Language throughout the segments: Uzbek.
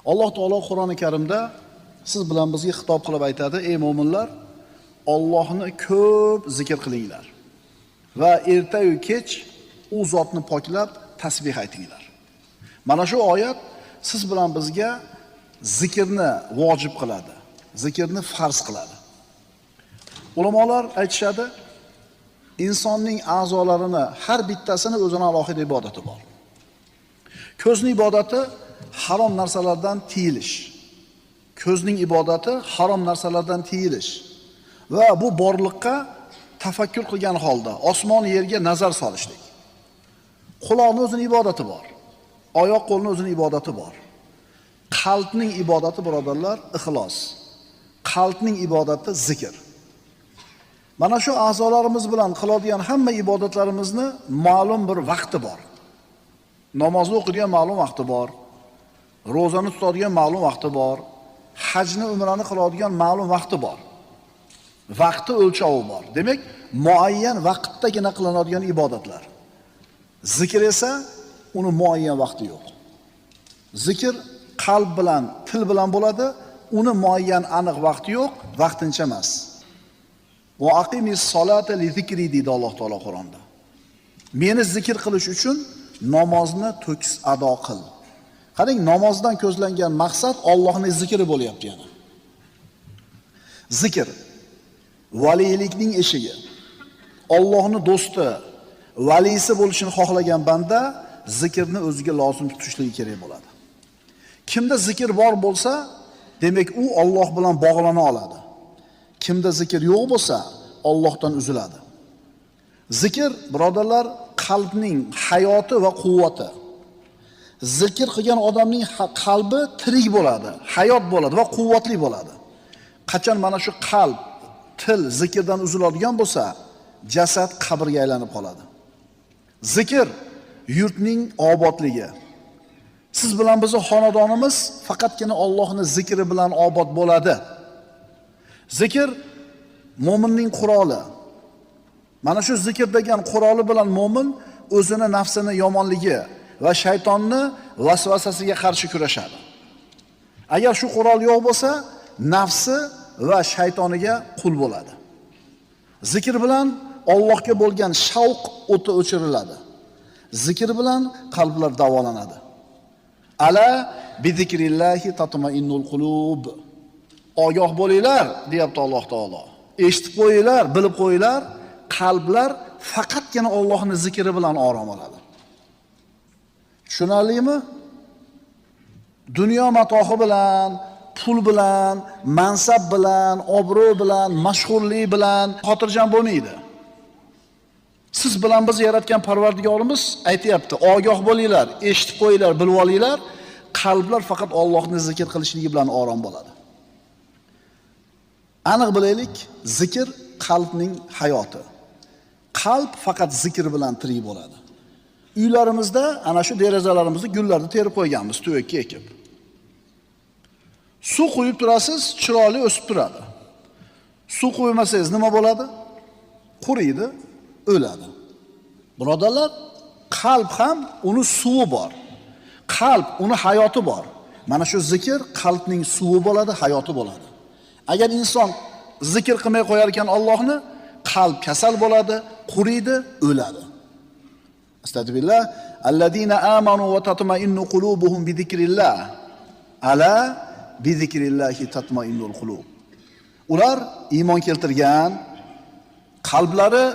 Alloh taolo Qur'oni Karimda siz bilan bizga xitob qilib aytadi: "Ey mo'minlar, Allohni ko'p zikr qilinglar va erta-yu kech u zotni poklab tasbih aytinglar." Mana shu oyat siz bilan bizga zikrni vojib qiladi, zikrni farz qiladi. Ulamolar aytishadi, insonning a'zolarini har bittasini o'zini alohida ibodati bor. Ko'zning ibodati harom narsalardan tiyilish. Ko'zning ibodati harom narsalardan tiyilish va bu borliqqa tafakkur qilgan holda osmon yerga nazar solishlik. Quloqning o'zining ibodati bor. Oyoq qo'lning o'zining ibodati bor. Qalbning ibodati, birodarlar, ixlos. Qalbning ibodati zikr. Mana shu a'zolarimiz bilan qiladigan hamma ibodatlarimizni ma'lum bir vaqti bor. Namozni o'qiydigan ma'lum vaqti bor. Ro'zani tutadigan ma'lum vaqti bor. Hajni, umrani qiladigan ma'lum vaqti bor. Vaqti o'lchovi bor. Demak, muayyan vaqtdagina qilinadigan ibodatlar. Zikr esa uni muayyan vaqti yo'q. Zikr qalb bilan, til bilan bo'ladi, uni muayyan aniq vaqti yo'q, vaqtincha emas. Va aqimis solata li zikri deydi Alloh taolo Qur'onda. Meni zikr qilish uchun namozni to'kis ado qil. Qarang, namozdan ko'zlangan maqsad Allohning zikri bo'lyapti yana. Zikr valiylikning eshigi. Allohning do'sti, valisi bo'lishini xohlagan banda zikrni o'ziga lozim tutishligi kerak bo'ladi. Kimda zikr bor bo'lsa, demak u Alloh bilan bog'lana oladi. Kimda zikr yo'q bo'lsa, Allohdan uziladi. Zikr, birodarlar, qalbning hayoti va quvvati. Zikr qilgan odamning qalbi tirik bo'ladi, hayot bo'ladi va quvvatli bo'ladi. Qachon mana shu qalb, til zikrdan uziladigan bo'lsa, jasad qabrga aylanib qoladi. Zikr yurtning obodligi. Siz bilan bizning xonadonimiz faqatgina Allohning zikri bilan obod bo'ladi. Zikr mo'minning quroli. Mana shu zikr degan quroli bilan mo'min o'zini nafsini yomonligi va shaytonni vasvasasiga qarshi kurashadi. Agar shu qurol yo'q bo'lsa, nafsi va shaytoniga qul bo'ladi. Zikr bilan Allohga bo'lgan shavq o'ti o'chiriladi. Zikr bilan qalblar davolanadi. Ala bi zikrillahi tatmainnul qulub. Ogoh bo'linglar, deyapti Alloh taolo. Eshitib qo'yinglar, bilib qo'yinglar, qalblar faqatgina Allohning zikri bilan orom oladi. Tushunarlimi? Dunyo matohi bilan, pul bilan, mansab bilan, obro' bilan, mashhurlik bilan xotirjam bo'lmaydi. Siz bilan biz yaratgan Parvardigorimiz aytayapti, ogoh bo'linglar, eshitib qo'yinglar, bilib olinglar, qalblar faqat Allohni zikr qilishligi bilan orom bo'ladi. Aniq bilaylik, zikr qalbning hayoti. Qalb faqat zikr bilan tirik bo'ladi. Uylarimizda ana shu derazalarimizda gullarni terib qo'yganmiz, tuvakka ekib. Suv quyib turasiz, chiroyli o'sib turadi. Suv quymasangiz nima bo'ladi? Quriydi, o'ladi. Birodarlar, qalb ham uni suvi bor. Qalb uni hayoti bor. Mana shu zikr qalbning suvi bo'ladi, hayoti bo'ladi. Agar inson zikr qilmay qo'yar ekan Allohni, qalb kasal bo'ladi, quriydi, o'ladi. Astagfirullah. Alladina amanu va tatma'innu qulubuhum bi zikrillah. Ala bi zikrillahi tatma'innul qulub. Ular iymon keltirgan, qalblari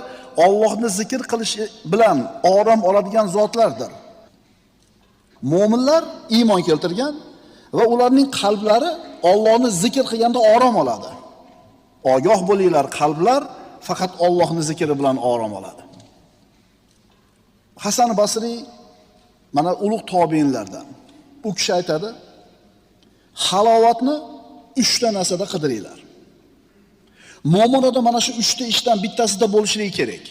Allohni zikr qilish bilan orom oladigan zotlardir. Mo'minlar iymon keltirgan va ularning qalblari Allohni zikr qilganda orom oladi. Ogoh bo'linglar, qalblar faqat Allohning zikri bilan orom oladi. Hasan Basriy mana ulug' tobiinlardan. U kishi aytadi: halovatni 3 ta narsada qidiringlar. Mo'min odam mana shu 3 ta ishdan bittasida bo'lishligi kerak.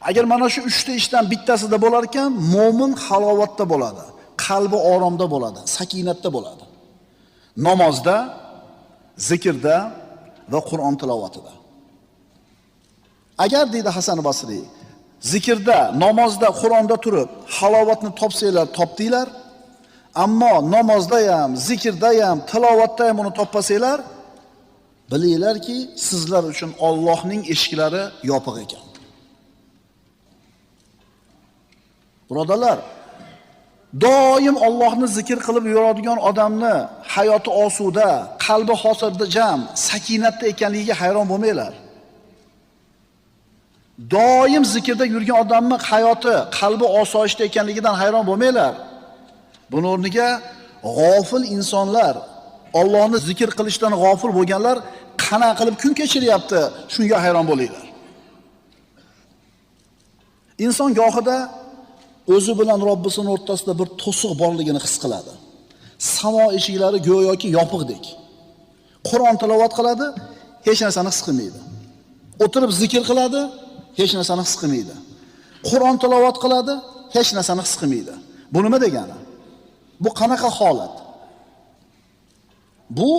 Agar mana shu 3 ta ishdan bittasida bo'lar ekan, mo'min halovatda bo'ladi, qalbi oromda bo'ladi, sakinatda bo'ladi. Namozda, zikrda va Qur'on tilovatida. Agar deydi Hasan Basriy, zikrda, namozda, Qur'onda turib halovatni topsanglar, topdinglar. Ammo namozda ham, zikrda ham, tilovatda ham uni toppasanglar, bilinglarki, sizlar uchun Allohning eshiklari yopiq ekan. Birodarlar, doim Allohni zikr qilib yuradigan odamni hayoti osuda, qalbi hozirda jam, sakinatda ekanligiga hayron bo'lmanglar. Doim zikrda yurgan odamning hayoti, qalbi osoyishta ekanligidan hayron bo'lmanglar. Buni o'rniga g'ofil insonlar, Allohni zikr qilishdan g'ofil bo'lganlar qana qilib kun kechiryapti, shunga hayron bo'linglar. Inson gohida o'zi bilan Robbisining o'rtasida bir to'siq borligini his qiladi. Samo eshiklari go'yoki yopiqdek. Qur'on tilovat qiladi, hech narsani his qilmaydi. O'tirib zikr qiladi, hech narsani his qilmaydi. Qur'on tilovat qiladi, hech narsani his qilmaydi. Bu nima degani? Bu qanaqa holat? Bu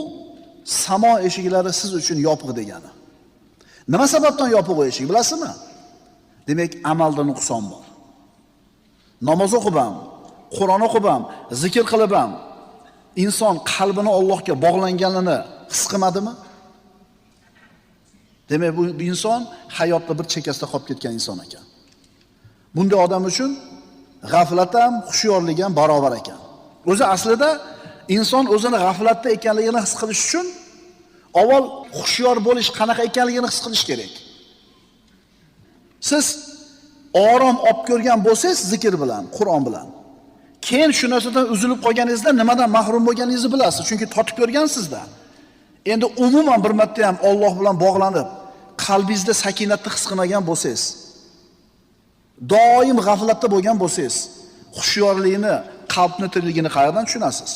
samo eshiklari siz uchun yopiq degani. Nima sababdan yopiq u eshik, bilasizmi? Demak, amalda nuqson bor. Namoz o'qib ham, Qur'on o'qib ham, zikr qilib ham inson qalbini Allohga bog'langanini his qilmadimi? Demak, bu inson hayotda bir chekkasida qolib ketgan inson ekan. Bunday odam uchun g'aflat ham, hushyorlik ham barobar ekan. O'zi aslida inson o'zini g'aflatda ekanligini his qilish uchun avval hushyor bo'lish qanaqa ekanligini his qilish kerak. Siz orom olib ko'rgan bo'lsangiz zikr bilan, Qur'on bilan, keyin shu narsadan uzilib qolganingizda nimadan mahrum bo'lganingizni bilasiz, chunki totib ko'rgansizda. Endi umuman bir marta ham Alloh bilan bog'lanib, qalbingizda sakinatni his qilmagan bo'lsangiz, doim g'aflatda bo'lgan bo'lsangiz, hushyorlikni, qalbni tirikligini qayerdan tushunasiz?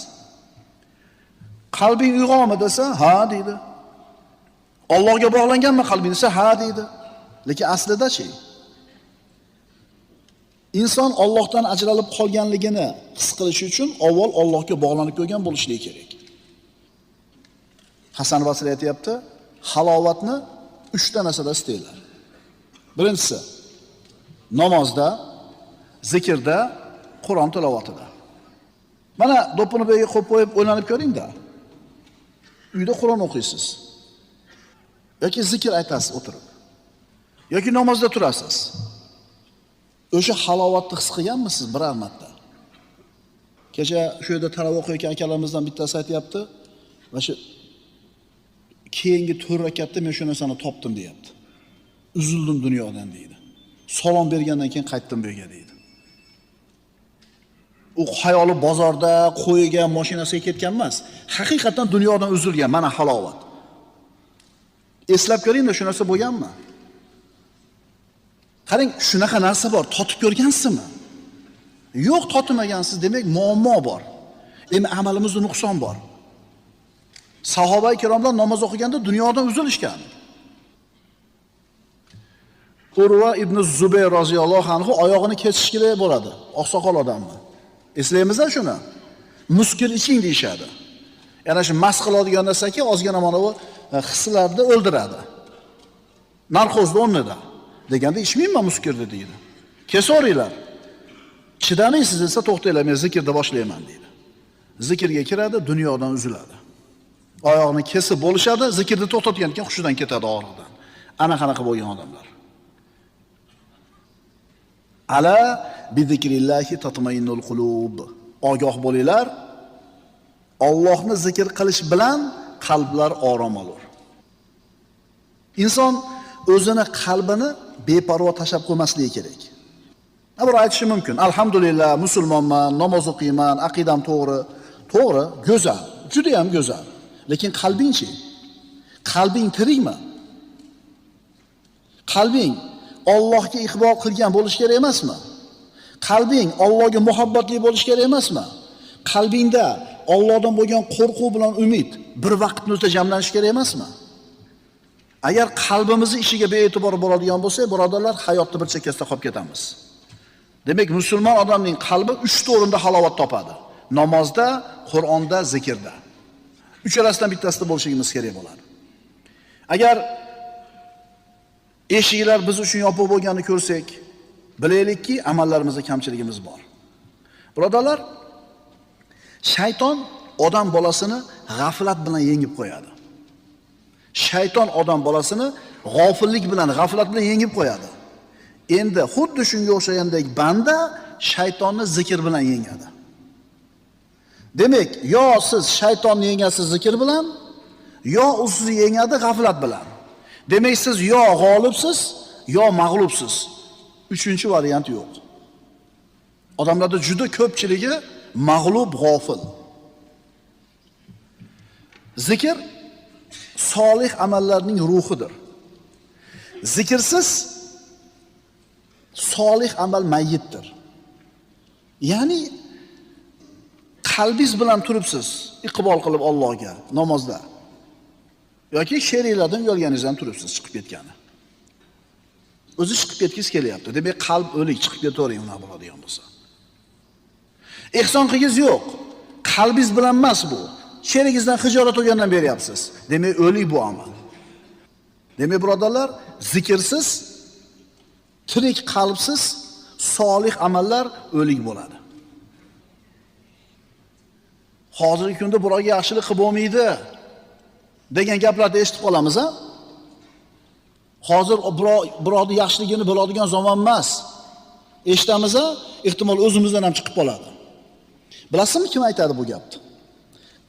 Qalbing uyg'onmi desa, ha deydi. Allohga bog'langanmi qalbing desa, ha deydi. Lekin aslida-chi? Inson Allohdan ajralib qolganligini his qilish uchun avval Allohga bog'lanib ko'rgan bo'lishligi kerak. Hasan Basri aytayapti, halovatni 3 ta narsada istaylar. Birinchisi namozda, zikrda, Qur'on tilovatida. Mana do'ppini bu yerga qo'yib qo'yib o'ylanib ko'ring-da. Uyda Qur'on o'qiysiz. Yoki zikr aytasiz o'tirib. Yoki namozda turasiz. O'sha halovatni his qilganmisiz biror marta? Kecha shu yerda taroveh o'qiyotgan akalarimizdan bittasi aytayapti, va shu keyingi 4 rakatda men shu narsani topdim deyapti. Uzildim dunyodan deydi. Salom bergandan keyin qaytdim bu yerga deydi. U xayoli bozorda qo'yiga, mashinasiga ketgan emas. Haqiqatan dunyodan uzilgan, mana halovat. Eslab ko'ring-da, shu narsa bo'lganmi? Qarang, shunaqa narsa bor, totib ko'rgansizmi? Yo'q, totmagansiz, demak muammo bor. Demak, amalimizda nuqson bor. Sahoba ikromlar namoz o'qiganda dunyodan uzilishgan. Urva ibn Zubayr roziyallohu anhu oyog'ini kesish kerak bo'ladi. Oqsoqol odamni. Eslaymizmi shuni? Muskil iching deyishadi. Yana shu mas qiladigan narsaki ozgina mana bu hislarni o'ldiradi. Narkozni o'rnida. Deganda ichmayman muskirni deydi. Kesoringlar. Chidamaysiz desa to'xtanglar, men zikrda boshlayman deydi. Zikrga kiradi, dunyodan uziladi. Oyog'ini kesib bo'lishadi, zikrni to'xtatgan ekan hushidan ketadi og'riqdan. Ana qanaqa bo'lgan odamlar. Ala bi zikrillahi tatmainnul qulub. Ogoh bo'linglar. Allohni zikr qilish bilan qalblar orom olur. Inson o'zini qalbini beparvo tashlab qo'ymasligi kerak. Bir aytishi mumkin. Alhamdulillah, musulmonman, namoz o'qiyman, aqidam to'g'ri. To'g'ri, go'zal, juda ham go'zal. Lekin qalbing-chi? Qalbing tirikmi? Qalbing Allohga iqbol qilgan bo'lish kerak emasmi? Qalbing Allohga muhabbatli bo'lish kerak emasmi? Qalbingda Allohdan bo'lgan qo'rquv bilan umid bir vaqtni o'zida jamlanishi kerak emasmi? Agar qalbimizni ishiga be'tibor bo'ladigan bo'lsak, birodarlar, hayotda bir chekkasida qolib ketamiz. Demak, musulmon odamning qalbi 3 ta o'rinda halovat topadi. Namozda, Qur'onda, zikrda. Uchalasidan bittasida bo'lishimiz kerak bo'ladi. Agar eshiklar biz uchun yopiq bo'lganini ko'rsak, bilaylikki, amallarimizda kamchiligimiz bor. Birodarlar, Shayton odam bolasini g'aflat bilan yengib qo'yadi. Shayton odam bolasini g'ofillik bilan, g'aflat bilan yengib qo'yadi. Endi xuddi shunga o'xshagandek banda shaytonni zikr bilan yengadi. Demak, yo siz shaytonni yengasiz zikr bilan, yo u sizni yengadi g'aflat bilan. Demak, siz yo g'olibsiz, yo mag'lubsiz. Uchinchi variant yo'q. Odamlarda juda ko'pchiligi mag'lub, g'ofil. Zikr solih amallarning ruhidir. Zikrsiz solih amal mayyitdir. Ya'ni qalbingiz bilan turibsiz, iqbol qilib Allohga namozda. Yoki sheriklardan uyalganingizdan turibsiz chiqib ketgani. O'zi chiqib ketgingiz kelyapti. Demak, qalb o'lik, chiqib ketavering unday bo'ladigan bo'lsa. Ehson qilgingiz yo'q. Qalbingiz bilan emas bu. Sherigingizdan hijolat olgandan beryapsiz. Demak, o'lik bu amal. Demak, birodarlar, zikrsiz, tirik qalbsiz solih amallar o'lik bo'ladi. Hozirgi kunda birovga yaxshilik qilib bo'lmaydi degan gaplarni eshitib qolamiz, ha? Hozir birovning yaxshiligini biladigan zamon emas. Eshitamiz, ha? Ehtimol o'zimizdan ham chiqib qoladi. Bilasizmi kim aytadi bu gapni?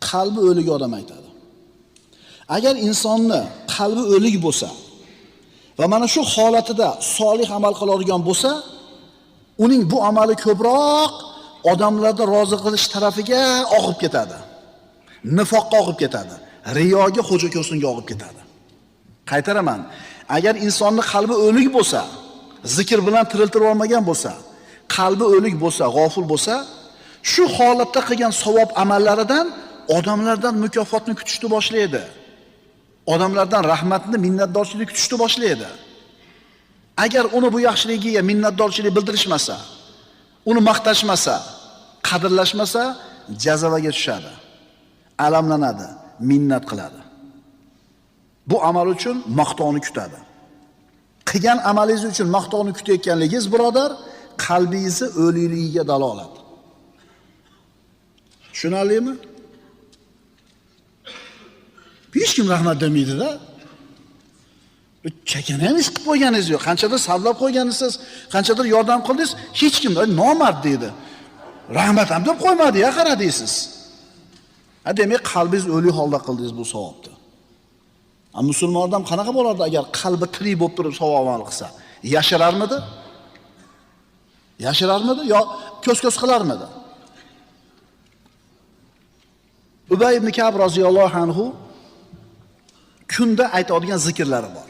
Qalbi o'lik odam aytadi. Agar insonni qalbi o'lik bo'lsa va mana shu holatida solih amal qiladigan bo'lsa, uning bu amali ko'proq odamlarni rozi qilish tarafiga og'ib ketadi. Nifoqqa og'ib ketadi. Riyoga, xo'ja ko'rsinga og'ib ketadi. Qaytaraman. Agar insonning qalbi o'lik bo'lsa, zikr bilan tiriltirib olmagan bo'lsa, qalbi o'lik bo'lsa, g'ofil bo'lsa, shu holatda qilgan savob amallaridan odamlardan mukofotni kutishni boshlaydi. Odamlardan rahmatni, minnatdorchilik kutishni boshlaydi. Agar uni bu yaxshiligiga minnatdorchilik bildirishmasa, uni maqtashmasa, qadrlashmasa, jazavaga tushadi. Alamlanadi, minnat qiladi. Bu amal uchun maqtovni kutadi. Qilgan amalingiz uchun maqtovni kutayotganligingiz, birodar, qalbingizni o'liligiga dalolat. Tushunarlimi? Hech kim rahmat demaydi-da. Chakana ham ish qilib qo'yganingiz yo'q. Qanchadir savlab qo'yganisiz, qanchadir yordam qildingiz, hech kim nomard deydi. Rahmat ham deb qo'ymadi, ya qara deysiz. Ha, demak, qalbingiz o'lik holda qildingiz bu savobni. A musulmon odam qanaqa bo'lardi agar qalbi tirik bo'lib turib savob amal qilsa? Yashirarmidi? Yashirarmidi yo ko'z-ko'z qilarmidi? Ubay ibn Ka'b roziyallohu anhu kunda aytadigan zikrlari bor.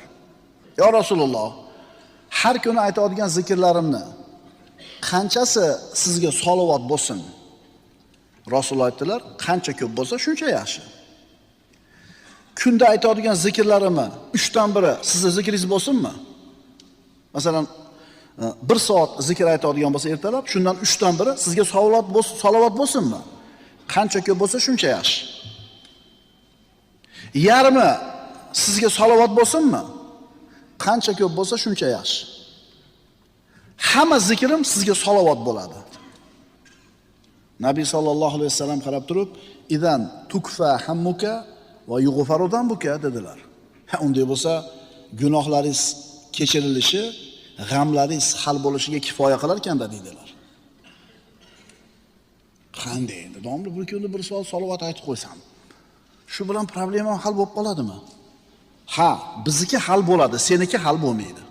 Ya Rasululloh, har kuni aytadigan zikrlarimni qanchasi sizga solovat bo'lsin? Rasululloh aytdilar, qancha ko'p bo'lsa shuncha yaxshi. Kunda aytadigan zikrlarimni 3 dan biri sizni zikringiz bo'lsinmi? Masalan, 1 soat zikr aytadigan bo'lsa ertalab, shundan 3 dan biri sizga solovat bo'lsin, solovat bo'lsinmi? Qancha ko'p bo'lsa shuncha yaxshi. Yarmi sizga solovat bo'lsinmi? Qancha ko'p bo'lsa shuncha yaxshi. Hamma zikrim sizga solovat bo'ladi. Nabiy sallallohu alayhi vasallam qarab turib, "Idan tukfa hammuka va yughfaru dambuka" dedilar. Ha, unday bo'lsa gunohlaringiz kechirilishi, g'amlaringiz hal bo'lishiga kifoya qilar ekanda dedilar. Qanday endi? Domla bir kunda bir soat solovat aytib qo'ysam, shu bilan problemam hal bo'lib qoladimi? Ha, bizniki hal bo'ladi, seniki hal bo'lmaydi.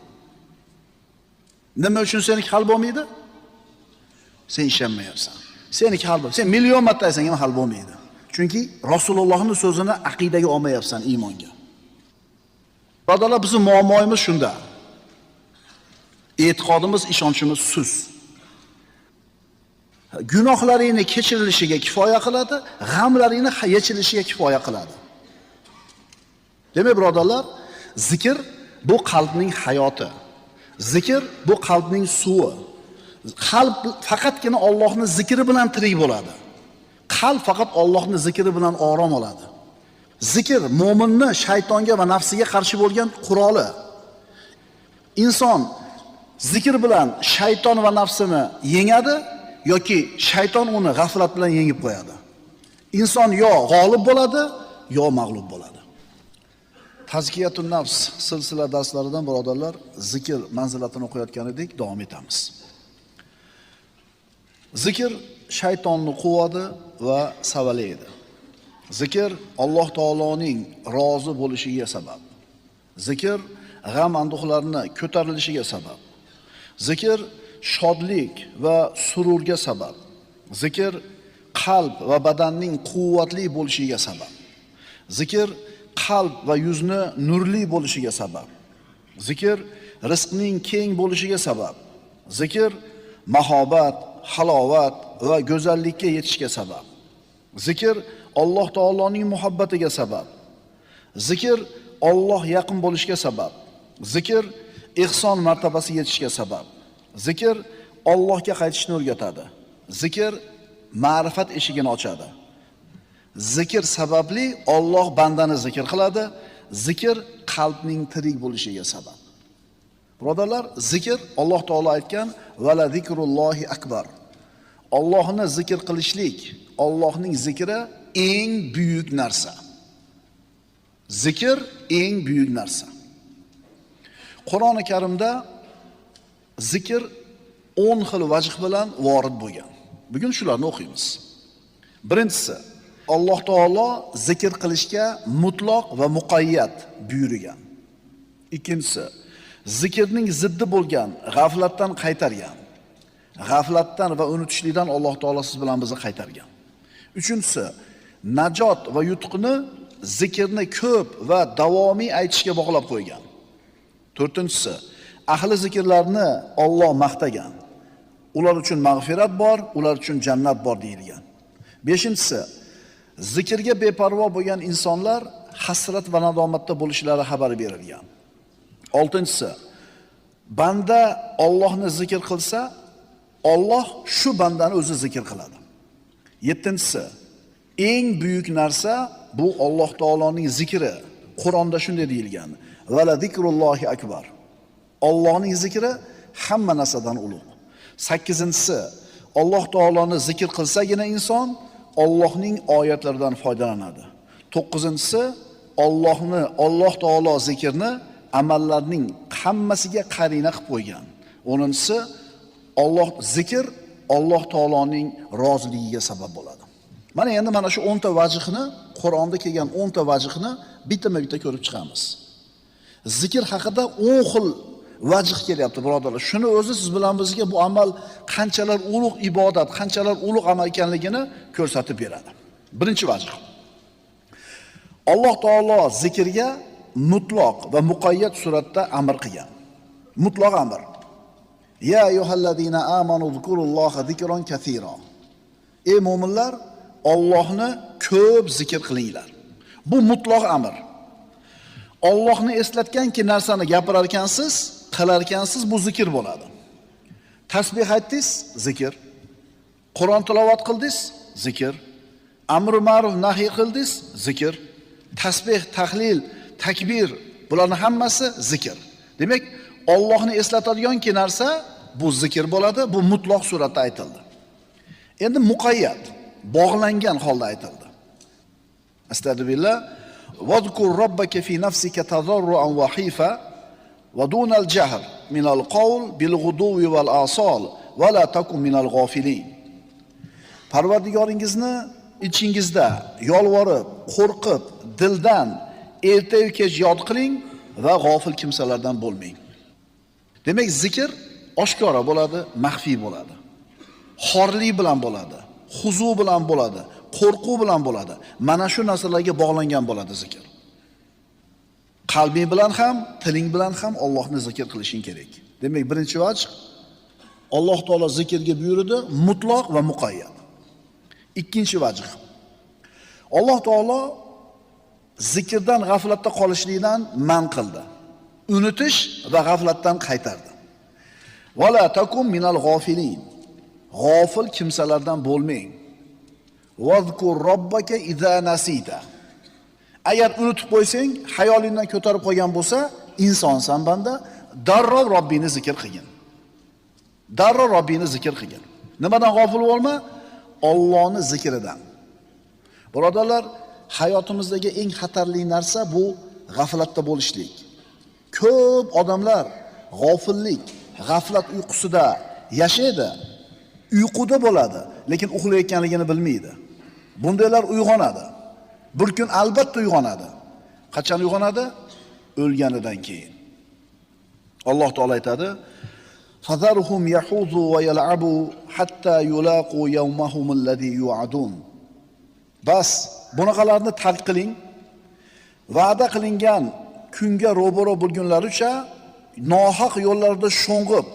Nima uchun seniki hal bo'lmaydi? Sen ishonmayapsan. Seniki hal bo'lmaydi. Sen million marta aytsang ham hal bo'lmaydi. Chunki Rasulullohning so'zini aqidaga olmayapsan, iymonga. Birodarlar, bizning muammoimiz shunda. E'tiqodimiz, ishonchimiz sust. Gunohlaringni kechirilishiga kifoya qiladi, g'amlaringni yechilishiga kifoya qiladi. Demak, birodarlar, zikr bu qalbning hayoti. Zikr bu qalbning suvi. Qalb faqatgina Allohning zikri bilan tirik bo'ladi. Qalb faqat Allohning zikri bilan orom oladi. Zikr mo'minni shaytonga va nafsiga qarshi bo'lgan quroli. Inson zikr bilan shayton va nafsini yengadi yoki shayton uni g'aflat bilan yengib qo'yadi. Inson yo g'olib bo'ladi, yo mag'lub bo'ladi. Tazkiyatun nafs silsila darslaridan birodarlar zikr manzilatini o'qiyotgan edik, davom etamiz. Zikr shaytonni quvadi va savalaydi. Zikr Alloh taoloning rozi bo'lishiga sabab. Zikr g'am anduhlarni ko'tarilishiga sabab. Zikr shodlik va sururga sabab. Zikr qalb va badanning quvvatli bo'lishiga sabab. Zikr qalb va yuzni nurli bo'lishiga sabab. Zikr rizqning keng bo'lishiga sabab. Zikr mahobat, halovat va go'zallikka yetishga sabab. Zikr Alloh taoloning muhabbatiga sabab. Zikr Alloh yaqin bo'lishga sabab. Zikr ihson martabasiga yetishga sabab. Zikr Allohga qaytishni o'rgatadi. Zikr ma'rifat eshigini ochadi. Zikr sababli Alloh bandani zikr qiladi. Zikr qalbning tirik bo'lishiga sabab. Birodarlar, zikr Alloh taolo aytgan va la zikrullohi akbar. Allohni zikr qilishlik, Allohning zikri eng buyuk narsa. Zikr eng buyuk narsa. Qur'oni Karimda zikr 10 xil vajh bilan vorid bo'lgan. Bugun shularni o'qiymiz. Birinchisi, Alloh taolo zikr qilishga mutloq va muqayyat buyurgan. Ikkinchisi, zikrning ziddi bo'lgan g'aflatdan qaytargan. G'aflatdan va unutishlikdan Alloh taolo siz bilan bizni qaytargan. Uchinchisi, najot va yutuqni zikrni ko'p va davomiy aytishga bog'lab qo'ygan. To'rtinchisi, ahli zikrlarni Alloh maqtagan. Ular uchun mag'firat bor, ular uchun jannat bor deyilgan. Beshinchisi, zikrga beparvo bo'lgan insonlar hasrat va nadomatda bo'lishlari xabar berilgan. Oltinchisi, banda Allohni zikr qilsa, Alloh shu bandani o'zi zikr qiladi. Yettinchisi, eng buyuk narsa bu Alloh taoloning zikri. Qur'onda shunday deyilgan: "Va la zikrullohi akbar." Allohning zikri hamma narsadan ulug'. Sakkizinchisi, Alloh taoloni zikr qilsagina inson Allohning oyatlaridan foydalanadi. To'qqizinchisi, Alloh taolo zikrni amallarning hammasiga qarina qilib qo'ygan. O'ninchisi, Alloh zikr Alloh taoloning roziligiga sabab bo'ladi. Mana endi mana shu 10 ta vajhni, Qur'onda kelgan 10 ta vajhni bittama-bitta ko'rib chiqamiz. Zikr haqida 10 xil vajh kelyapti, birodarlar. Shuni o'zi siz bilan bizga bu amal qanchalar ulug' ibodat, qanchalar ulug' amal ekanligini ko'rsatib beradi. Birinchi vajh. Alloh taolo zikrga mutloq va muqayyat suratda amr qilgan. Mutloq amr. Ya ayyuhallazina amanu zkurulloha zikran kaseera. Ey mu'minlar, Allohni ko'p zikr qilinglar. Bu mutloq amr. Allohni eslatganki narsani gapirar ekansiz, qilar ekansiz, bu zikr bo'ladi. Tasbih aytdingiz, zikr. Qur'on tilovat qildingiz, zikr. Amr ma'ruf nahiy qildingiz, zikr. Tasbih, tahlil, takbir, bularning hammasi zikr. Demak, Allohni eslatadiganki narsa bu zikr bo'ladi, bu mutloq suratda aytildi. Endi muqayyat, bog'langan holda aytildi. Astagfirullah. Vazkur robbaka fi nafsika tazarruan va khifa va dunal jahr minal qawl bil ghuduwi wal asal va la takun minal g'ofilin. Parvardigoringizni ichingizda yolvorib, qo'rqib, dildan erta-yu kech yod qiling va g'ofil kimsalardan bo'lmang. Demak, zikr oshkora bo'ladi, maxfiy bo'ladi. Xorlik bilan bo'ladi, huzu bilan bo'ladi, qo'rquv bilan bo'ladi. Mana shu narsalarga bog'langan bo'ladi zikr. Qalbing bilan ham, tiling bilan ham Allohni zikr qilishing kerak. Demak, birinchi vajh Alloh taolo zikrga buyurdi, mutloq va muqayyat. Ikkinchi vajh. Alloh taolo zikrdan g'aflatda qolishlikdan man qildi. Unutish va g'aflatdan qaytardi. Va la takum minal g'ofilin. G'ofil kimsalardan bo'lmang. Vazkur robbaka iza nasita. Agar unutib qo'ysang, xayolingdan ko'tarib qo'ygan bo'lsa, insonsan banda, darrov Robbingni zikr qilgin. Darrov Robbingni zikr qilgin. Nimadan g'ofil bo'lma? Allohning zikridan. Birodarlar, hayotimizdagi eng xatarli narsa bu g'aflatda bo'lishlik. Ko'p odamlar g'ofillik, g'aflat uyqusida yashaydi, uyquda bo'ladi, lekin uxlayotganligini bilmaydi. Bundaylar uyg'onadi. Bir kun albatta uyg'onadi. Qachon uyg'onadi? O'lganidan keyin. Alloh taolo aytadi: "Fadharuhum yahuzu va yal'abu hatta yulaqu yawmahum allazi yu'adun." Bas, bunaqalarni tark qiling. Va'da qilingan kunga ro'baro bo'lgunlaricha nohaq yo'llarda sho'ng'ib,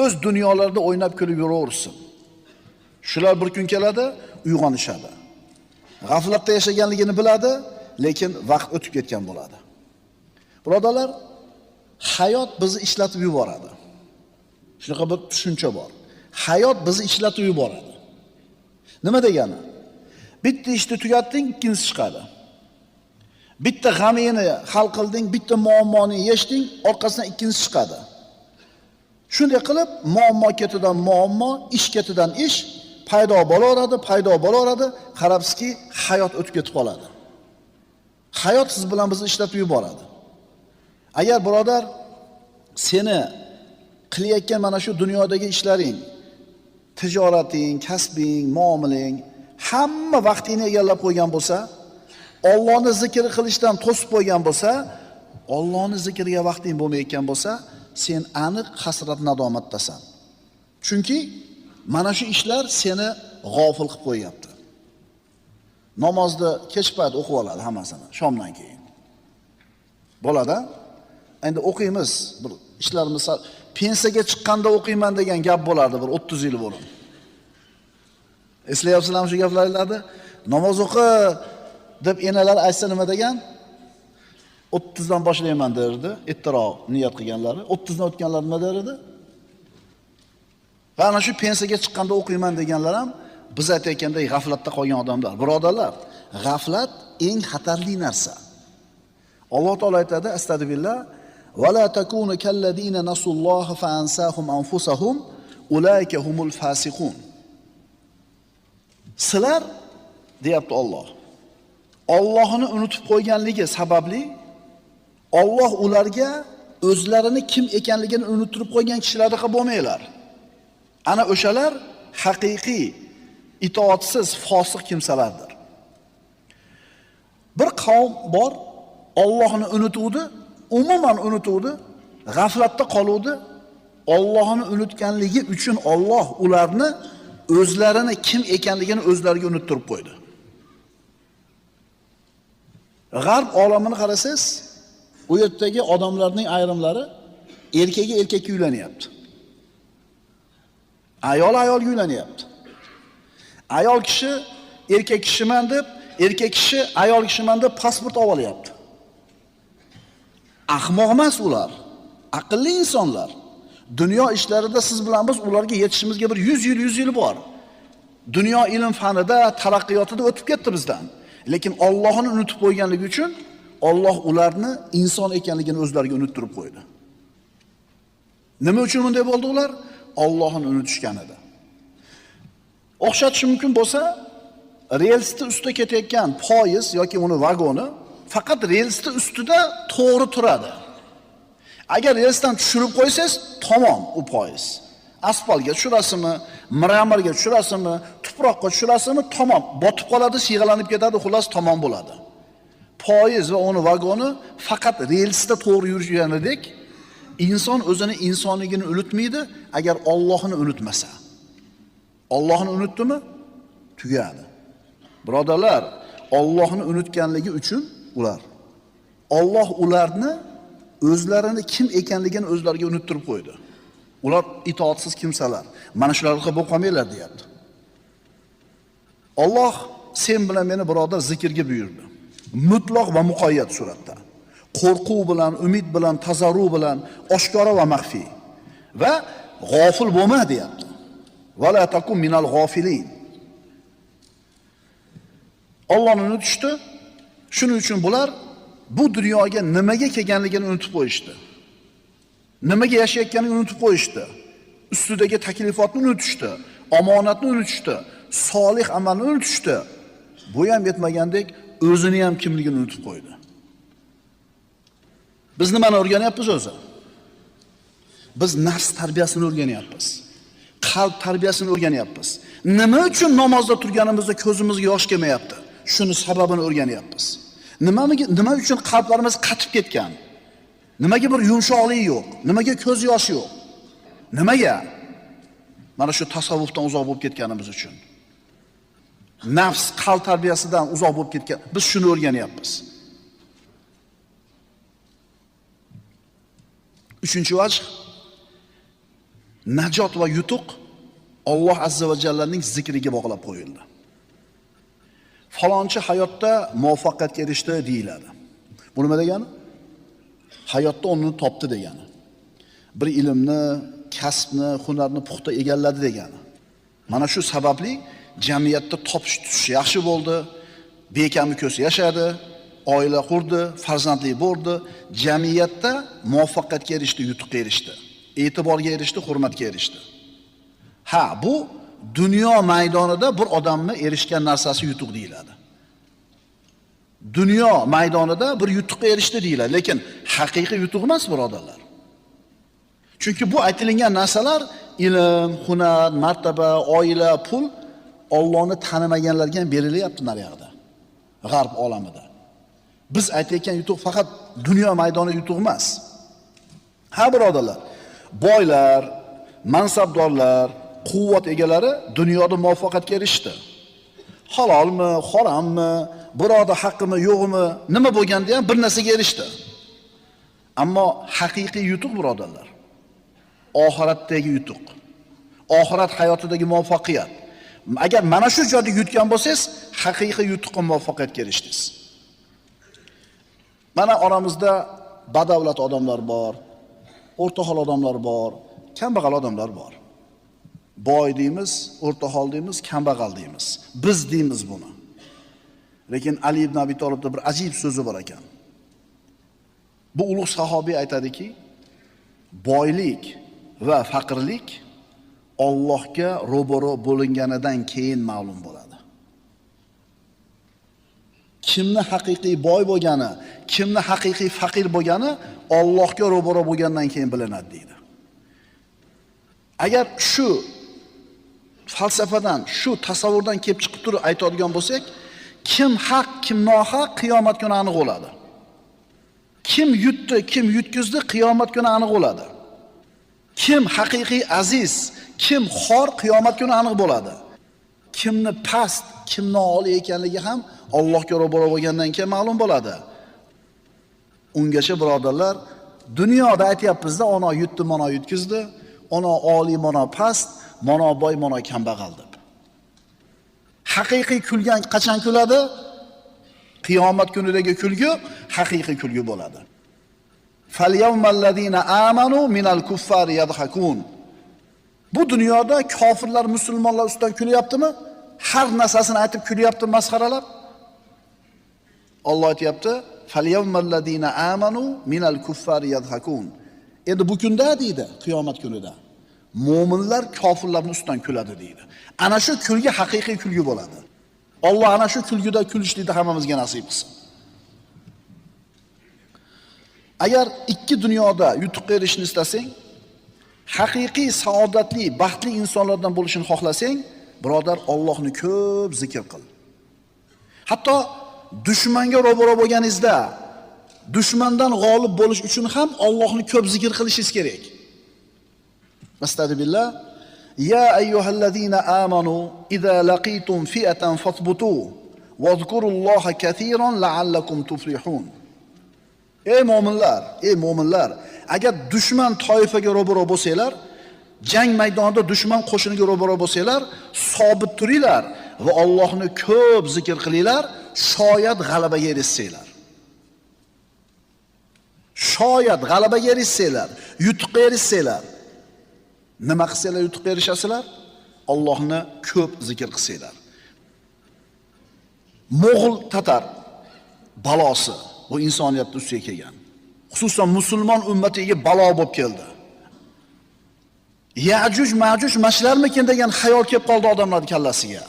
o'z dunyolarida o'ynab kulib yuraversin. Shular bir kun keladi, uyg'onishadi. G'aflatda yashaganligini biladi, lekin vaqt o'tib ketgan bo'ladi. Birodarlar, hayot bizni ishlatib yuboradi. Shunaqa bir tushuncha bor. Hayot bizni ishlatib yuboradi. Nima degani? Bitta ishni tugatding, ikkinchisi chiqadi. Bitta g'amingni hal qilding, bitta muammoni yechding, orqasidan ikkinchisi chiqadi. Shunday qilib, muammo ketidan muammo, ish ketidan ish paydo bo'laveradi, paydo bo'laveradi. Qarabsizki, hayot o'tib ketib qoladi. Hayot siz bilan bizni ishlatib yuboradi. Agar birodar seni qilayotgan mana shu dunyodagi ishlaring, tijorating, kasbing, muomalang hamma vaqtingni egallab qo'ygan bo'lsa, Allohni zikr qilishdan to'sib qo'ygan bo'lsa, Allohni zikriga vaqting bo'lmayotgan bo'lsa, sen aniq hasrat nadomatdasan. Chunki mana shu ishlar seni g'ofil qilib qo'yapti. Namozni kech payt o'qib oladi hammasini, shomdan keyin. Bo'ladi. Endi o'qiymiz, bir ishlarimiz pensiyaga chiqqanda o'qiyman degan gap bo'lardi bir 30 yil burun. Eslayapsizlarmi shu gaplarni? Namoz o'qi deb enalar aytsa nima degan? 30 dan boshlayman derdi, ertaroq niyat qilganlari. 30 dan o'tganlar nima derdi? Va ana shu pensiyaga chiqqanda o'qiyman deganlar ham biz aytayotgandek g'aflatda qolgan odamlar. Birodarlar, g'aflat eng xatarli narsa. Alloh taolo aytadi, astagfirullah, va la takunu kallazina nasulloha fa ansahum anfusahum ulaika humul fasiqun. Sizlar, deyapti Alloh, Allohni unutib qo'yganligi sababli Alloh ularga o'zlarini kim ekanligini unuttirib qo'ygan kishilardaqa bo'lmanglar. Ana o'shalar haqiqiy itoatsiz fosiq kimsalardir. Bir qavm bor, Allohni unutuvdi, umuman unutuvdi, g'aflatda qoluvdi. Allohni unutganligi uchun Alloh ularni o'zlarini kim ekanligini o'zlariga unuttirib qo'ydi. G'arb olamini qarasangiz, u yerdagi odamlarning ayrimlari erkagi erkakka uylanyapti. Ayol ayolga uylanyapti. Ayol kishi erkak kishiman deb, erkak kishi ayol kishiman deb pasport olyapti. Ahmoq emas ular. Aqlli insonlar. Dunyo ishlarida siz bilan biz ularga yetishimizga bir 100 yil, 100 yil bor. Dunyo ilm fanida, taraqqiyotida o'tib ketdi bizdan. Lekin Allohni unutib qo'yganligi uchun Alloh ularni inson ekanligini o'zlariga unuttirib qo'ydi. Nima uchun bunday bo'ldi ular? Allohni unutishgan edi. O'xshatish mumkin bo'lsa, relsni ustida ketayotgan poyezd yoki uni vagoni faqat relsni ustida to'g'ri turadi. Agar relsdan tushirib qo'ysangiz, tamom u poyezd. Asfaltga tushirasizmi, mramorga tushirasizmi, tuproqqa tushirasizmi, tamom botib qoladi, siyg'alanib ketadi, xullas tamom bo'ladi. Poyezd va uni vagoni faqat relsda to'g'ri yurganidek, inson o'zini insonligini unutmaydi, agar Allohni unutmasa. Allohni unutdimi? Tugadi. Birodarlar, Allohni unutganligi uchun ular Alloh ularni o'zlarini kim ekanligini o'zlariga unuttirib qo'ydi. Ular itoatsiz kimsalar. Mana shularga bo'lib qolmanglar deyapti. Alloh sen bilan meni birodar zikrga buyurdi. Mutlaq va muqayyat suratda. Qo'rquv bilan, umid bilan, tazarru bilan, oshkora va maxfiy. Va g'ofil bo'lma deyapti. Va la takum minal g'ofilin. Allohni unutishdi. Shuning uchun bular bu dunyoga nimaga kelganligini unutib qo'yishdi. Nimaga yashayotganini unutib qo'yishdi. Ustidagi taklifotni unutishdi, omonatni unutishdi, solih amalni unutishdi. Bu ham yetmagandek o'zini ham kimligini unutib qo'ydi. Biz nimani o'rganyapmiz o'zi? Biz nafs tarbiyasini o'rganyapmiz. Qalb tarbiyasini o'rganyapmiz. Nima uchun namozda turganimizda ko'zimizga yosh kelmayapti? Shuni sababini o'rganyapmiz. Nima uchun qalblarimiz qatib ketgan? Nimaga bir yumshoqlik yo'q? Nimaga ko'z yoshi yo'q? Nimaga? Mana shu tasavvufdan uzoq bo'lib ketganimiz uchun. Nafs, qalb tarbiyasidan uzoq bo'lib ketgan. Biz shuni o'rganyapmiz. Uchinchi vajh, najot va yutuq Alloh azza va jallaning zikriga bog'lab qo'yildi. Falonchi hayotda muvaffaqiyatga erishdi deyiladi. Bu nima degani? Hayotda o'rnini topdi degani. Bir ilmni, kasbni, hunarni puxta egalladi degani. Mana shu sababli jamiyatda topish tutish yaxshi bo'ldi, bekami ko'z yashadi, oila qurdi, farzandli bo'ldi, jamiyatda muvaffaqiyatga erishdi, yutuqqa erishdi, e'tiborga erishdi, hurmatga erishdi. Ha, bu dunyo maydonida bir odamni erishgan narsasi yutuq deyiladi. Dunyo maydonida bir yutuqqa erishdi deyiladi, lekin haqiqiy yutuq emas, birodarlar. Chunki bu aytilingan narsalar ilm, hunar, martaba, oila, pul Allohni tanimaganlarga ham berilyapti naryoqda, g'arb olamida. Biz aytayotgan yutuq faqat dunyo maydoni yutuq emas. Ha, birodarlar, boylar, mansabdorlar, quvvat egalari dunyoda muvaffaqiyatga erishdi. Halolmi, harommi, birodar haqqimi, yo'qmi, nima bo'lganda ham bir narsaga erishdi. Ammo haqiqiy yutuq, birodarlar, oxiratdagi yutuq, oxirat hayotidagi muvaffaqiyat. Agar mana shu joyda yutgan bo'lsangiz, haqiqiy yutuqqa muvaffaqiyatga erishdingiz. Mana oramizda badavlat odamlar bor, o'rta hol odamlar bor, kambag'al odamlar bor. Boy deymiz, o'rta hol deymiz, kambag'al deymiz. Biz deymiz buni. Lekin Ali ibn Abi Tolibda bir ajib so'zi bor ekan. Bu ulug' sahobiy aytadiki, boylik va faqirlik Allohga ro'baro bo'linganidan keyin ma'lum bo'ladi. Kimni haqiqiy boy bo'lgani, kimni haqiqiy faqir bo'lgani Allohga ro'baro bo'lgandan keyin bilinadi deydi. Agar shu falsafadan, shu tasavvurdan kelib chiqib turib aytadigan bo'lsak, kim haq, kim nohaq qiyomat kuni aniq bo'ladi. Kim yutdi, kim yutkizdi qiyomat kuni aniq bo'ladi. Kim haqiqiy aziz, kim xor qiyomat kuni aniq bo'ladi. Kimni past, kimni oliy ekanligi ham Allohga ro'baro bo'lgandan keyin ma'lum bo'ladi. Ungacha birodarlar, dunyoda aytyapmizda, ona yutdi, mana yutkizdi, ona oliy, mana past, mana boy, mana kambag'al deb. Haqiqiy kulgan qachon kuladi? Qiyomat kunidagi kulgu haqiqiy kulgu bo'ladi. Falyawmallazina amanu minal kuffari yadhakun. Bu dunyoda kofirlar musulmonlar ustidan kulyaptimi? Har narsasini aytib kulyapti, masxaralab. Alloh aytayapti, falyawmallazina amanu minal kuffari yadhakun. Endi bu kunda deydi, qiyomat kunida mo'minlar kofirlarning ustidan kuladi deydi. Ana shu kulgi haqiqiy kulgi bo'ladi. Alloh ana shu kulgida kulishlikni hammamizga nasib qilsin. Agar ikki dunyoda yutuqqa erishishni istasang, haqiqiy saodatli, baxtli insonlardan bo'lishini xohlasang, birodar, Allohni ko'p zikr qil. Hatto dushmanga ro'baro bo'lganingizda, dushmandan g'olib bo'lish uchun ham Allohni ko'p zikr qilishingiz kerak. Astagfirullah. Ya ayyuhallazina amanu idza laqitum fi'atan fathbutu wadhkurulloha katiran la'allakum tuflihun. Ey mo'minlar, ey mo'minlar, agar dushman toifaga ro'baro bo'lsanglar, jang maydonida dushman qo'shiniga ro'baro bo'lsanglar, sobit turinglar va Allohni ko'p zikr qilinglar, shoyat g'alabaga erishsanglar. Shoyat g'alabaga erishsanglar, yutuqqa erishsanglar. Nima qilsanglar yutuqqa erishasizlar? Allohni ko'p zikr qilsanglar. Mo'g'ul tatar balosi bu insoniyatning ustiga kelgan. Xususan musulmon ummatiga balo bo'lib keldi. Ya'juj, Ma'juj mashlarmikin degan xayol kelib qoldi odamlarning kallasiga.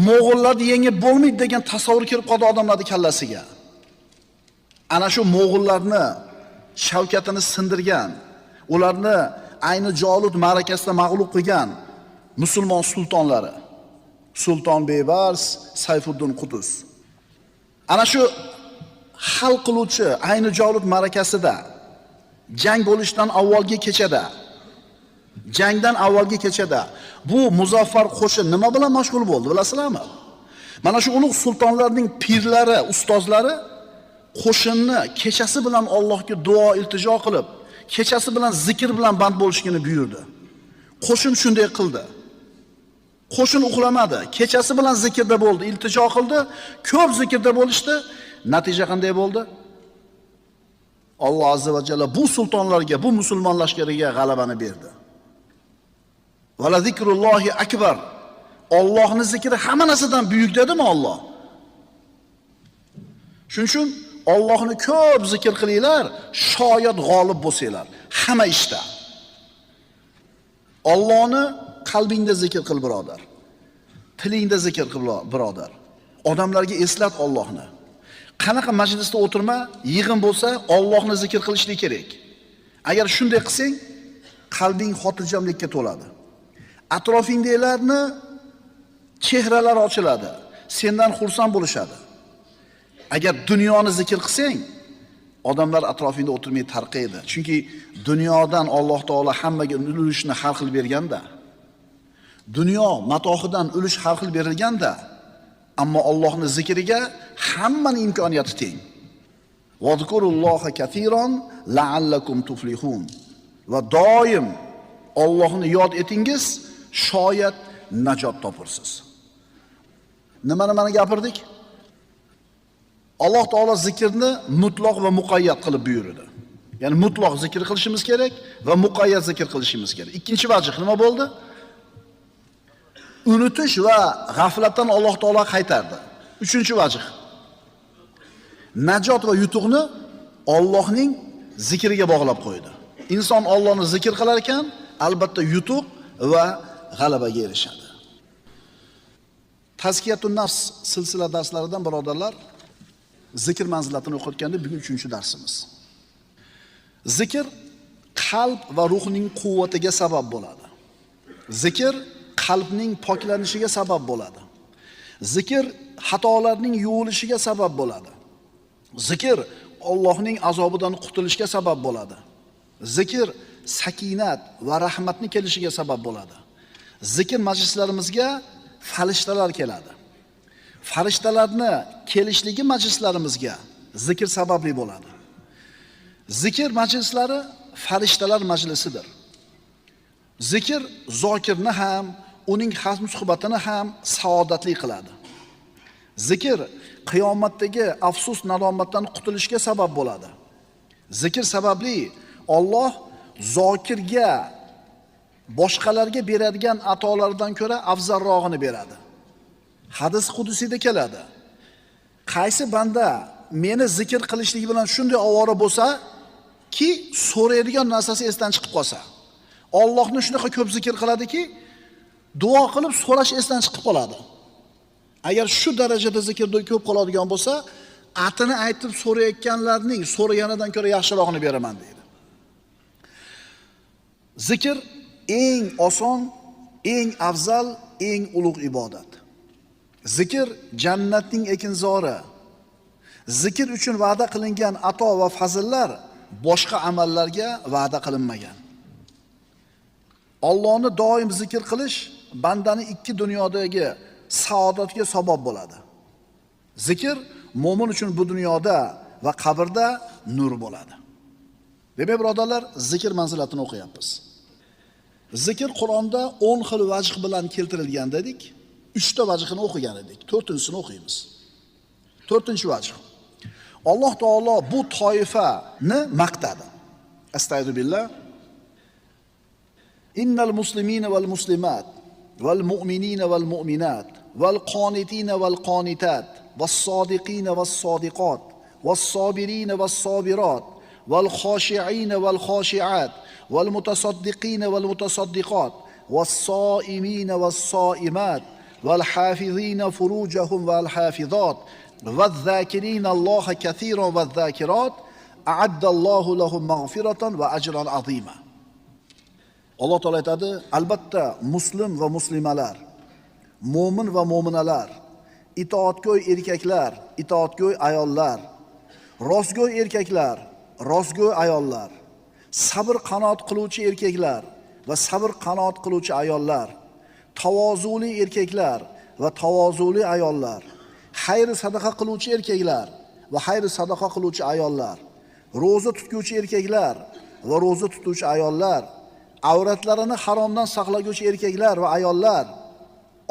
Mo'g'ullarni yengib bo'lmaydi degan tasavvur kirib qoldi odamlarning kallasiga. Ana shu mo'g'ullarni shavkatini sindirgan, ularni ayni Jolut ma'rakasida mag'lub qilgan musulmon sultonlari Sulton Bebars, Sayfuddin Qutuz. Ana shu hal qiluvchi ayni Jolut ma'rakasida jang bo'lishdan avvalgi kechada, jangdan avvalgi kechada bu muzaffar qo'shin nima bilan mashg'ul bo'ldi, bilasizlarmi? Mana shu ulug' sultonlarning pirlari, ustozlari qo'shinni kechasi bilan Allohga duo iltijo qilib, kechasi bilan zikr bilan band bo'lishini buyurdi. Qo'shin shunday qildi. Qo'shin uxlamadi, kechasi bilan zikrda bo'ldi, iltijo qildi, ko'p zikrda bo'lishdi. Natija qanday bo'ldi? Alloh azza va jalla bu sultonlarga, bu musulmon lashkariga g'alabani berdi. Va la zikrullohi akbar. Allohning zikri hamma narsadan buyuk dedimi Alloh? Shuning uchun Allohni ko'p zikr qilinglar, shoyat g'olib bo'lsanglar hamma ishda. Allohni qalbingda zikr qil birodar. Tilingda zikr qil birodar. Odamlarga eslat Allohni. Qanaqa majlisda o'tirma, yig'in bo'lsa, Allohni zikr qilishlik kerak. Agar shunday qilsang, qalbing xotirjamlikka to'ladi. Atrofingdagilarni chehralari ochiladi, sendan xursand bo'lishadi. Agar dunyoni zikr qilsang, odamlar atrofingda o'tirmay tarqaydi. Chunki dunyodan Alloh taolo hammaga ulushni har xil berganda, dunyo matohidan ulush har xil berilganda, ammo Allohning zikriga hammaning imkoniyati teng. Vazkurulloha katiron la'allakum tuflihun. Va doim Allohni yod etingiz, shoyat najot topursiz. Nimani gapirdik? Alloh taolo zikrni mutloq va muqayyat qilib buyurdi. Ya'ni mutloq zikr qilishimiz kerak va muqayyat zikr qilishimiz kerak. Ikkinchi vajh nima bo'ldi? Unutish va g'aflatdan Alloh taolo qaytardi. Uchinchi vajh. Najot va yutuqni Allohning zikriga bog'lab qo'ydi. Inson Allohni zikr qilar ekan, albatta yutuq va g'alabaga erishadi. Tazkiyatun nafs silsila darslaridan birodarlar, zikr manzilatini o'qitganda bugun 3-darsimiz. Zikr qalb va ruhning quvvatiga sabab bo'ladi. Zikr qalbning poklanishiga sabab bo'ladi. Zikr xatolarning yuvilishiga sabab bo'ladi. Zikr Allohning azobidan qutulishga sabab bo'ladi. Zikr sakinat va rahmatni kelishiga sabab bo'ladi. Zikr majlislarimizga farishtalar keladi. Farishtalarni kelishligi majlislarimizga zikr sababli bo'ladi. Zikr majlislari farishtalar majlisidir. Zikr zokirni ham, uning hamsuhbatini ham saodatli qiladi. Zikr qiyomatdagi afsus nadomatdan qutulishga sabab bo'ladi. Zikr sababli Alloh zokirga boshqalarga beradigan atolaridan ko'ra afzalrog'ini beradi. Hadis qudusiyda keladi. Qaysi banda meni zikr qilishligi bilan shunday ovora bo'lsa, ki so'raydigan narsasi esdan chiqib qolsa, Allohni shunaqa ko'p zikr qiladiki, duo qilib so'rash esdan chiqib qoladi. Agar shu darajada zikrda ko'p qoladigan bo'lsa, atini aytib so'rayotganlarning so'raganidan ko'ra yaxshirog'ini beraman deydi. Zikr eng oson, eng afzal, eng ulug' ibodat. Zikr jannatning ekinzori. Zikr uchun va'da qilingan ato va fazillar boshqa amallarga va'da qilinmagan. Allohni doim zikr qilish bandani ikki dunyodagi saodatga sabab bo'ladi. Zikr mo'min uchun bu dunyoda va qabrda nur bo'ladi. Demak, birodarlar, zikr manzilatini o'qiyapmiz. Zikr Qur'onda 10 xil vajh bilan keltirilgan dedik. 3 ta vajhini o'qigan edik. 4-chisini o'qiymiz. 4-vajh. Alloh taolo bu toifani maqtadi. Astagfiru billah. Innal muslimina val muslimat val mu'minina val mu'minat val qonitina val qonitat vas sodiqina vas sodiqot vas sobirina vas sobirat val xoshiina val xoshiat val mutasaddiqina val mutasaddiqot vas soimina vas soimat val hafizina furujahum val hafizat vaz-zakirina Alloha katiran vaz-zakirat a'addallohu lahum mag'firatan va ajran azima. Alloh taolo aytadi, albatta muslim va muslimalar, mo'min va mo'minalar, itoatgo'y erkaklar, itoatgo'y ayollar, rostgo'y erkaklar, rostgo'y ayollar, sabr qanoat qiluvchi erkaklar va sabr qanoat qiluvchi ayollar, tavozuli erkaklar va tavozuli ayollar, xayr sadaqa qiluvchi erkaklar va xayr sadaqa qiluvchi ayollar, ro'za tutguvchi erkaklar va ro'za tutuvchi ayollar, avratlarini haromdan saqlaguvchi erkaklar va ayollar,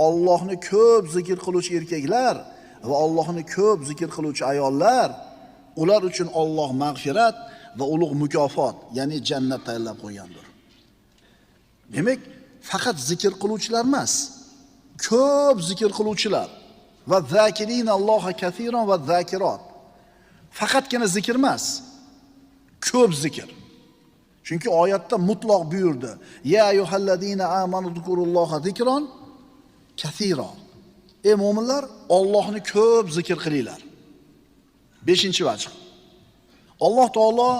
Allohni ko'p zikr qiluvchi erkaklar va Allohni ko'p zikr qiluvchi ayollar, ular uchun Alloh mag'firat va ulug' mukofot, ya'ni jannat tayyorlab qo'ygandir. Demak, faqat zikr qiluvchilar emas, ko'p zikr qiluvchilar va zakirina Alloha katiran va zakirat. Faqatgina zikr emas, ko'p zikr. Chunki oyatda mutloq buyurdi. Ya ayyuhallazina amanu zikrulloha zikron katira. Ey mo'minlar, Allohni ko'p zikr qilinglar. 5-vajh. Alloh taolo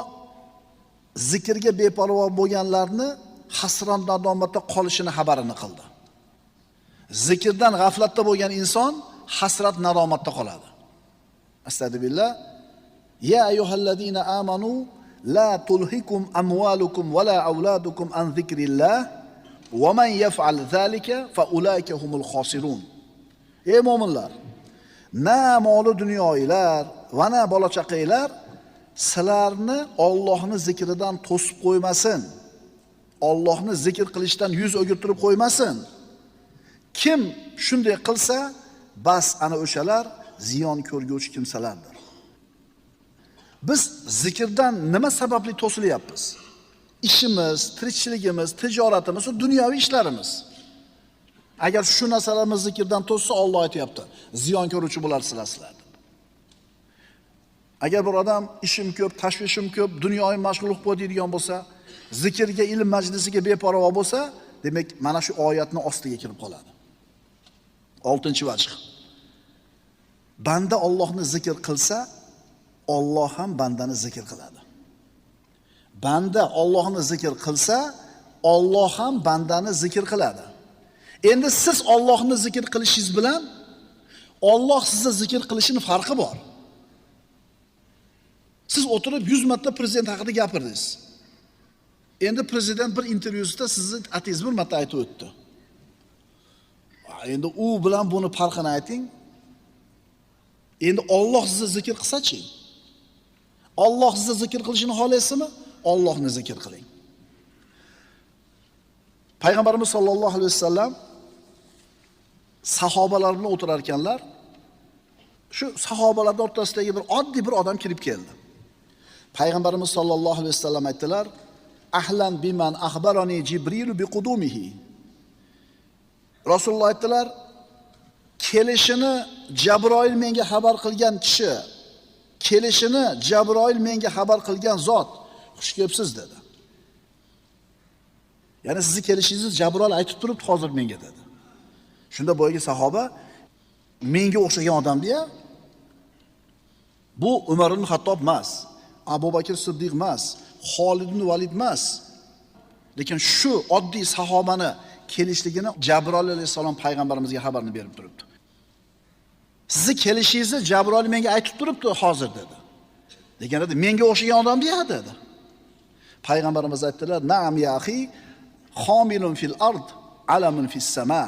zikrga beparvo bo'lganlarni hasrat nadomatda qolishini xabarini qildi. Zikrdan g'aflatda bo'lgan inson hasrat nadomatda qoladi. Astagfirullah. Ya ayyuhallazina amanu la tulhikum amwalukum va la auladukum an zikrillah va man yaf'al zalika fa ulaika humul khosirun. Ey mo'minlar, na moli dunyoilar va na bola chaqanglar sizlarni Allohni zikridan to'sib qo'ymasin. Allohni zikr qilishdan yuz o'girtirib qo'ymasin. Kim shunday qilsa, bas ana o'shalar ziyon ko'rguvchi kimsalardir. Biz zikrdan nima sababli to'silyapmiz? Ishimiz, tirikchiligimiz, tijoratimiz, dunyoviy ishlarimiz. Agar shu narsalarimiz zikrdan to'ssa, Alloh aytayapti, ziyon ko'ruvchi bo'larsizlar sizlar deb. Agar bir odam ishim ko'p, tashvishim ko'p, dunyoviy mashg'ullik bo'l deydigan bo'lsa, zikrga, ilm majlisiga beparvo bo'lsa, demak mana shu oyatning ostiga kirib qoladi. 6-vajh. Banda Allohni zikr qilsa, Alloh ham bandani zikr qiladi. Banda Allohni zikr qilsa, Alloh ham bandani zikr qiladi. Endi siz Allohni zikr qilishingiz bilan Alloh sizni zikr qilishining farqi bor. Siz o'tirib 100 marta prezident haqida gapirdingiz. Endi prezident bir intervyusida sizni atingizni bir marta aytib o'tdi. Endi u bilan buni farqini ayting. Endi Alloh sizni zikr qilsa-chi? Alloh sizni zikr qilishini xohlaysizmi? Allohni zikr qiling. Payg'ambarimiz sollallohu alayhi vasallam sahobalar bilan o'tirar ekanlar, shu sahobalarning o'rtasidagi bir oddiy bir odam kirib keldi. Payg'ambarimiz sollallohu alayhi vasallam aytdilar: "Ahlan biman akhbarani Jibril bi qudumihi." Rasululloh aytdilar, kelishini Jabroil menga xabar qilgan kishi, kelishini Jabroil menga xabar qilgan zot, xush kelibsiz dedi. Ya'ni sizni kelishingizni Jabroil aytib turibdi hozir menga dedi. Shunda boyagi sahoba menga o'xshagan odam deya, bu Umar ibn Xattob emas, Abu Bakr Siddiq emas, Xolid ibn Valid emas. Lekin shu oddiy sahobani kelishligini Jabroil alayhissalom payg'ambarimizga xabarni berib turibdi. Sizni kelishingizni Jabroil menga aytib turibdi hozir dedi. Degan edi, menga o'xshagan odam deya dedi. Payg'ambarimiz aytdilar: "Na'am ya axi, homilun fil ard, alamun fis sama."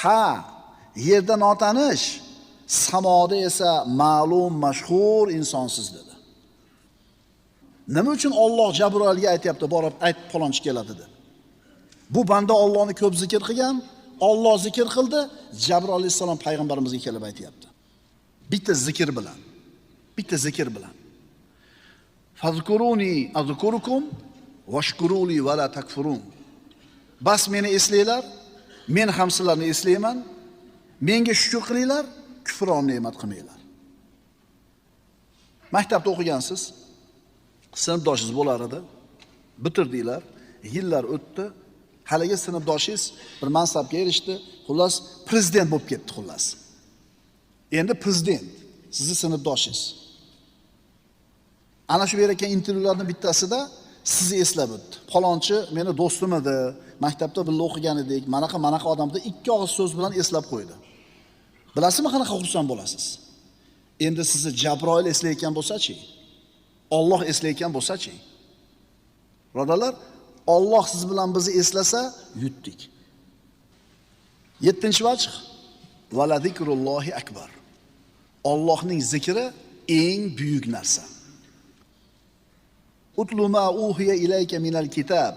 Ha, yerda notanish, samoda esa ma'lum, mashhur insonsiz dedi. Nima uchun Alloh Jabroilga aytayapti, borib ayt falonchi keladi deb? Bu banda Allohni ko'p zikr qilgan, Alloh zikr qildi, Jabroil alayhissalom payg'ambarimizga kelib aytayapti. Bitta zikr bilan. Bitta zikr bilan. Fazkuruni azkurukum washkuruli va la takfurun. Bas meni eslanglar, men ham sizlarni eslayman. Menga shukr qilinglar, kufron ne'mat qilmanglar. Maktabda o'qigansiz, sinfdoshingiz bo'lar edi, bitirdinglar, yillar o'tdi, Haligi sinfdoshingiz bir mansabga erishdi, xullas prezident bo'lib ketdi xullas. Endi prezident sizni sinfdoshingiz. Ana shu berayotgan intervyularning bittasida sizni eslab o'tdi. Falonchi meni do'stim edi, maktabda birga o'qigan edik, manaqa odamni ikki og'iz so'z bilan eslab qo'ydi. Bilasizmi qanaqa xursand bo'lasiz? Endi sizni Jabroil eslayotgan bo'lsa-chi? Alloh eslayotgan bo'lsa-chi? Birodarlar, Alloh siz bilan bizni eslasa, yutdik. 7-vaj va la zikrullohi akbar. Allohning zikri eng buyuk narsa. Utlu ma uhiya ilayka minal kitab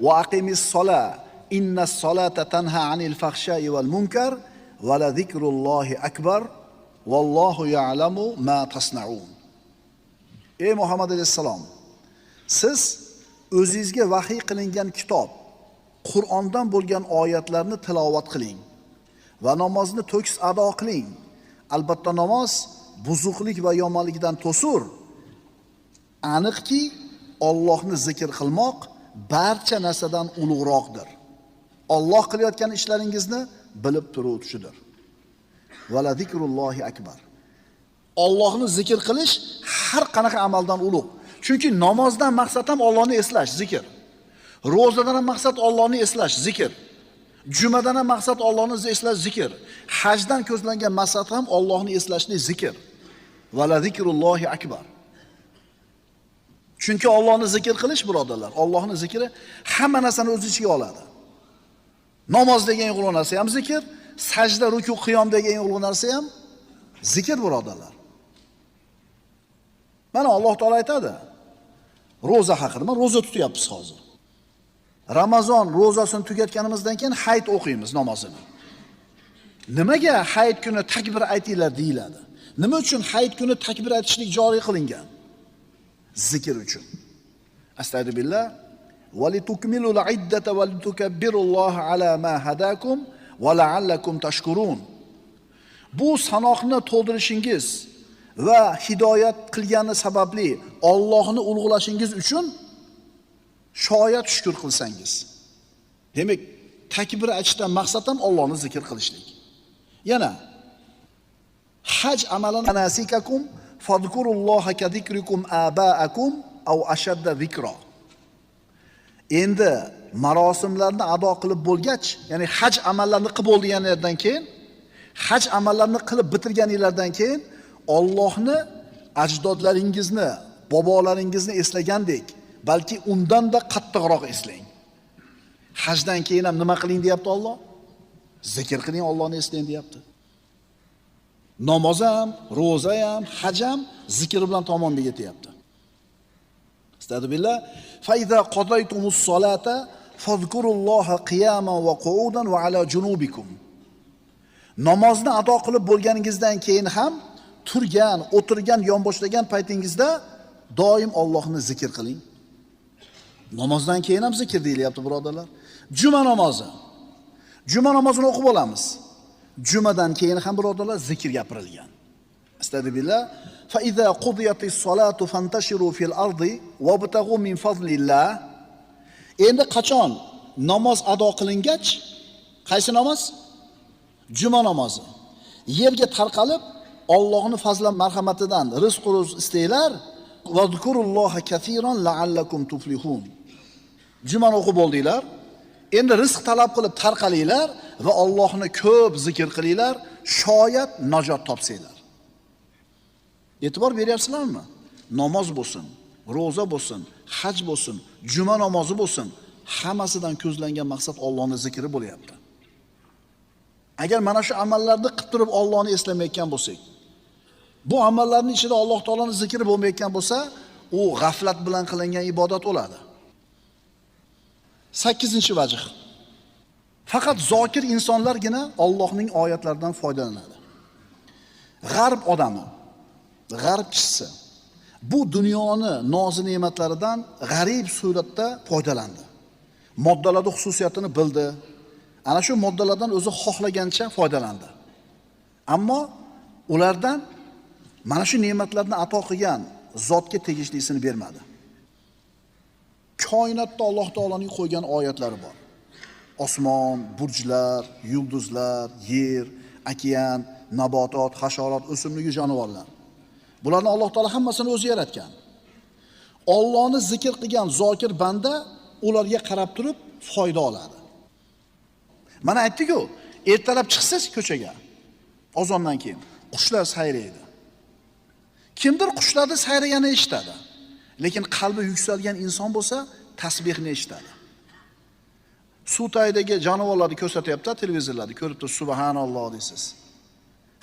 va aqimis sola innas solata tanha anil fahsha'i val munkar va la zikrullohi akbar vallohu ya'lamu ma tasnaun. Ey Muhammad alayhissalom, siz o'zingizga vahiy qilingan kitob, Qur'ondan bo'lgan oyatlarni tilovat qiling va namozni to'kis ado qiling. Albatta namoz buzuqlik va yomonlikdan to'sur. Aniqki, Allohni zikr qilmoq barcha narsadan ulug'roqdir. Alloh qilayotgan ishlaringizni bilib turuvchidir. Va la zikrullohi akbar. Allohni zikr qilish har qanaqa amaldan ulug'. Chunki namozdan maqsad ham Allohni eslash, zikr. Ro'zadan ham maqsad Allohni eslash, zikr. Jumadan ham maqsad Allohni eslash, zikr. Hajdan ko'zlangan maqsad ham Allohni eslashlik, zikr. Va la zikrullohi akbar. Chunki Allohni zikr qilish, birodarlar, Allohning zikri hamma narsani o'z ichiga oladi. Namoz degan ulug' narsa ham zikr, sajda, ruku, qiyom degan ulug' narsa ham zikr, birodarlar. Mana Alloh taolo aytadi. Ro'za haqida, mana ro'za tutyapmiz hozir. Ramazon ro'zasini tugatganimizdan keyin hayit o'qiymiz namozini. Nimaga hayit kuni takbir aytinglar deyiladi? Nima uchun hayit kuni takbir aytishlik joriy qilingan? Zikr uchun. Astagfirullah. Va litukmilul iddata va litukabbirullaha ala ma hadakum va la'allakum tashkurun. Bu sanoqni to'ldirishingiz va hidoyat qilgani sababli Allohni ulug'lashingiz uchun shoyat shukr qilsangiz. Demak, takbir aytishdan maqsad ham Allohni zikr qilishlik. Yana haj amalini manasikakum fadhkurulloha kadhikrikum aba'akum aw ashadda zikra. Endi marosimlarni ado qilib bo'lgach, ya'ni haj amallarini qilib bo'lganlardan keyin, haj amallarini qilib bitirganinglardan keyin Allohni ajdodlaringizni, bobolaringizni eslagandek, balki undan da qattiqroq eslang. Hajdan keyin ham nima qiling deyapti Alloh? Zikr qiling, Allohni eslang deyapti. Namoz ham, ro'za ham, haj ham zikr bilan tomonga ketyapti. Astagfirullah. Fa iza qadaytumus solata fadhkurulloha qiyaman va qu'udan va ala junubikum. Namozni ado qilib bo'lganingizdan keyin ham turgan, o'tirgan, yonboshlagan paytingizda doim Allohni zikr qiling. Namozdan keyin ham zikr deyilyapti, birodarlar. Juma namozi. Juma namozini o'qib olamiz. Jumadan keyin ham birodarlar zikr gapirilgan. Astagfirullah. Fa iza qudiyatis solatu fantashiru fil ardi wabtaghu min fadlillah. Endi qachon namoz ado qilingach, qaysi namoz? Juma namozi. Yerga tarqalib Allohning fazli marhamatidan rizq ro'z istanglar. Vazkurulloha kaseeran la'allakum tuflihun. Jumani o'qib bo'ldinglar. Endi rizq talab qilib tarqalinglar va Allohni ko'p zikr qilinglar, shoyat najot topsanglar. E'tibor beryapsizlarmi? Namoz bo'lsin, ro'za bo'lsin, haj bo'lsin, juma namozi bo'lsin, hammasidan ko'zlangan maqsad Allohning zikri bo'lyapti. Agar mana shu amallarni qilib turib Allohni eslamayotgan bo'lsak, bu amallarning ichida Alloh taoloning zikri bo'lmayotgan bo'lsa, u g'aflat bilan qilingan ibodat bo'ladi. 8-vajh. Faqat zokir insonlargina Allohning oyatlaridan foydalanadi. G'arb odami, g'arb kishisi bu dunyoni nozi ne'matlaridan g'arib suratda foydalandi. Moddalarning xususiyatini bildi. Ana shu moddalardan o'zi xohlagancha foydalandi. Ammo ulardan mana shu ne'matlarni ato qilgan zotga tegishlisini bermadi. Koinotda Alloh taoloning qo'ygan oyatlari bor. Osmon, burjlar, yulduzlar, yer, okean, nabotot, hasharot, o'simlik, jonivorlar. Bularni Alloh taolo hammasini o'zi yaratgan. Allohni zikr qilgan zokir banda ularga qarab turib foyda oladi. Mana aytdik-ku, ertalab chiqsangiz ko'chaga, ozondan keyin qushlar sayraydi. Kimdir qushlarni sayraganini eshitadi. Lekin qalbi yuksalgan inson bo'lsa, tasbihni eshitadi. Suv tagidagi jonivorlarni ko'rsatyapti, televizorlarda ko'rib turib subhanalloh deysiz.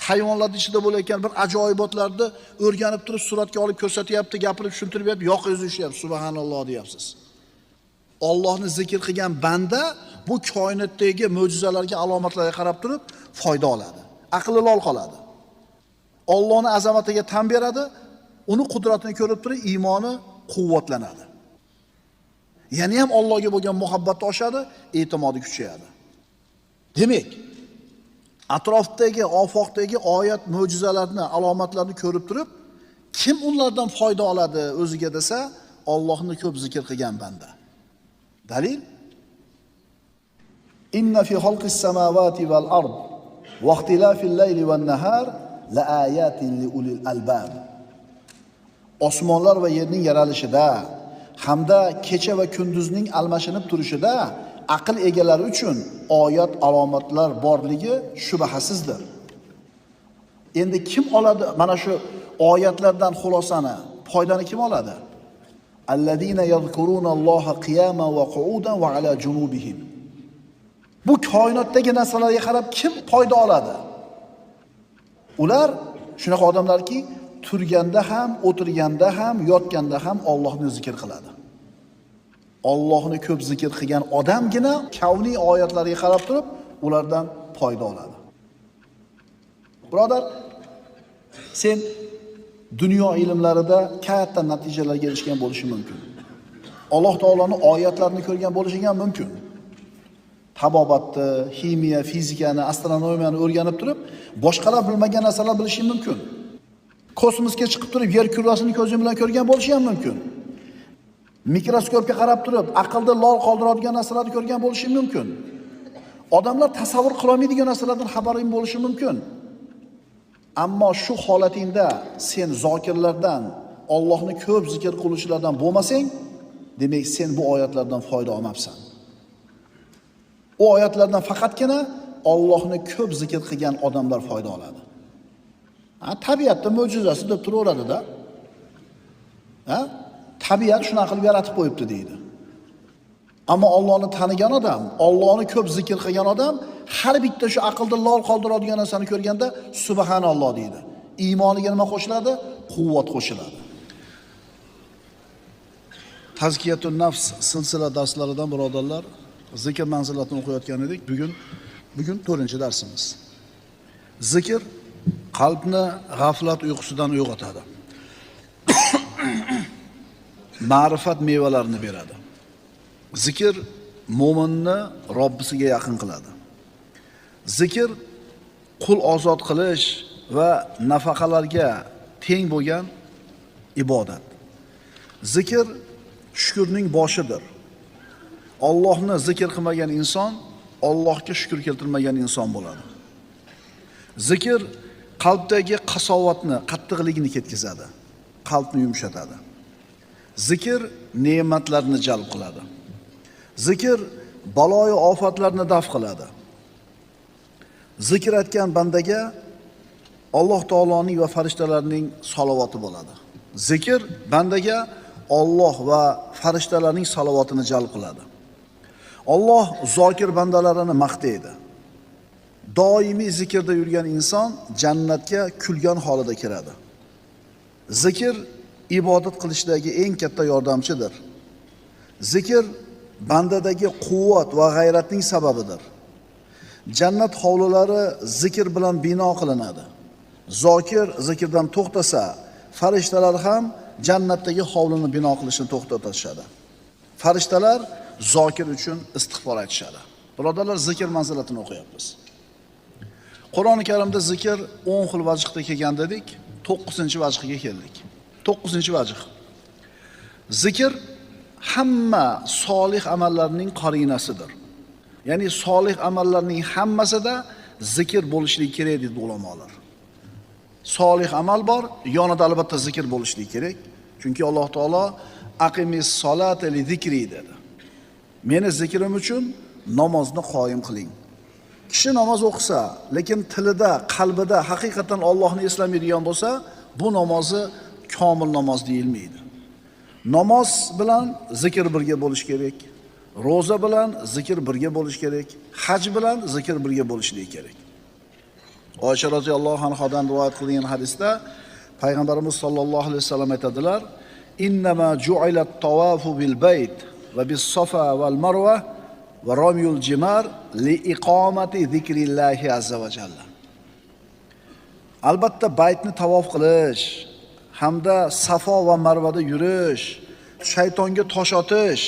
Hayvonlarning ichida bo'layotgan bir ajoyibotlarni o'rganib turib suratga olib ko'rsatyapti, gapirib tushuntiryapti, yoqingiz ushyapti, subhanalloh deyapsiz. Allohni zikr qilgan banda bu koinotdagi mo'jizalarga, alomatlarga qarab turib foyda oladi. Aqli lol qoladi. Allohning azamatiga tan beradi, uni qudratini ko'rib turib iymoni quvvatlanadi. Yana ham Allohga bo'lgan muhabbati oshadi, e'timodi kuchayadi. Demak, atrofdagi, ofoqdagi oyat, mo'jizalarni, alomatlarni ko'rib turib, kim unlardan foyda oladi o'ziga desa, Allohni ko'p zikr qilgan banda. Dalil: Inna fi xalqis samawati val ard va ixtilafil layli van nahar la ayatin li ulil albab. Osmonlar va yerning yaralishida hamda kecha va kunduzning almashinib turishida aql egalari uchun oyat alomatlar borligi shubhasizdir. Endi kim oladi mana shu oyatlardan xulosani, foydani kim oladi? Allazina yadhkurunalloha qiyaman va qu'udan va ala junubihim. Bu koinotdagi narsalarga qarab kim foyda oladi? Ular shunaqa odamlarki, turganda ham, o'tirganda ham, yotganda ham Allohni zikr qiladi. Allohni ko'p zikr qilgan odamgina kavniy oyatlarga qarab turib, ulardan foyda oladi. Birodar, sen dunyo ilmlarida katta natijalarga erishgan bo'lishi mumkin. Alloh taoloning oyatlarini ko'rgan bo'lishing ham mumkin. Tabobatni, ximiya, fizikani, astronomiyani o'rganib turib, boshqalar bilmagan narsalar bilishing mumkin. Kosmosga chiqib turib, yer kurrasini ko'zing bilan ko'rgan bo'lishi ham mumkin. Mikroskopga qarab turib, aqlda lol qoldiradigan narsalarni ko'rgan bo'lishi mumkin. Odamlar tasavvur qila olmaydigan narsalardan xabaring bo'lishi mumkin. Ammo shu holatingda sen zokirlardan, Allohni ko'p zikr qiluvchilardan bo'lmasang, demak sen bu oyatlardan foyda olmabsan. U oyatlardan faqatgina Allohni ko'p zikr qilgan odamlar foyda oladi. Ha, tabiatda mo'jizasi deb turaveradi-da. Ha? Tabiat shunaqa qilib yaratib qo'yibdi deydi. Ammo Allohni tanigan odam, Allohni ko'p zikr qilgan odam har bitta shu aqlda lol qoldiradigan narsani ko'rganda subhanalloh deydi. Iymoniga nima qo'shiladi? Quvvat qo'shiladi. Tazkiyatun nafs silsila darslaridan birodarlar, zikr manzilatini o'qiyotgan edik. Bugun 4-darsimiz. Zikr qalbni g'aflat uyqusidan uyg'otadi. Ma'rifat mevalarini beradi. Zikr mo'minni Robbisiga yaqin qiladi. Zikr qul ozod qilish va nafaqalarga teng bo'lgan ibodat. Zikr shukrning boshidir. Allohni zikr qilmagan inson Allohga shukr keltirmagan inson bo'ladi. Zikr qalbdagi qasovatni, qattiqlikni ketkazadi, qalbni yumshatadi. Zikr ne'matlarni jalb qiladi. Zikr baloyu ofatlarni daf qiladi. Zikr aytgan bandaga Alloh taoloning va farishtalarning salovati bo'ladi. Zikr bandaga Alloh va farishtalarning salovotini jalb qiladi. Alloh zokir bandalarini maqtaydi. Doimiy zikrda yurgan inson jannatga kulgan holida kiradi. Zikr ibodat qilishdagi eng katta yordamchidir. Zikr bandadagi quvvat va g'ayratning sababidir. Jannat hovlilari zikr bilan bino qilinadi. Zokir zikrdan to'xtasa, farishtalar ham jannatdagi hovlini bino qilishni to'xtatishadi. Farishtalar zokir uchun istig'for aytishadi. Birodarlar, zikr manzilatini o'qiyapmiz. Qur'oni Karimda zikr 10 xil vajhda kelgan dedik, 9-vajhiga keldik. 9-vajh. Zikr hamma solih amallarning qarinasidir. Ya'ni solih amallarning hammasida zikr bo'lishligi kerak deydi ulamolar. Solih amal bor, yonida albatta zikr bo'lishligi kerak. Chunki Alloh taolo aqimis solata li zikri dedi. Meni zikrim uchun namozni qoyim qiling. Kishi namoz o'qisa, lekin tilida, qalbida haqiqatan Allohni eslamaydigan bo'lsa, bu namozi komil namoz deyilmaydi. Namoz bilan zikr birga bo'lish kerak. Roza bilan zikr birga bo'lish kerak. Haj bilan zikr birga bo'lishligi kerak. Oysha roziyallohu anhodan rivoyat qilingan hadisda Payg'ambarimiz sollallohu alayhi vasallam aytadilar: "Innama ju'ilat tawafu bil bayt va bis safa val marwa va ramyul jimar li iqomati zikrillahi azza va jalla." Albatta baytni tavof qilish hamda Safo va Marvada yurish, shaytonga tosh otish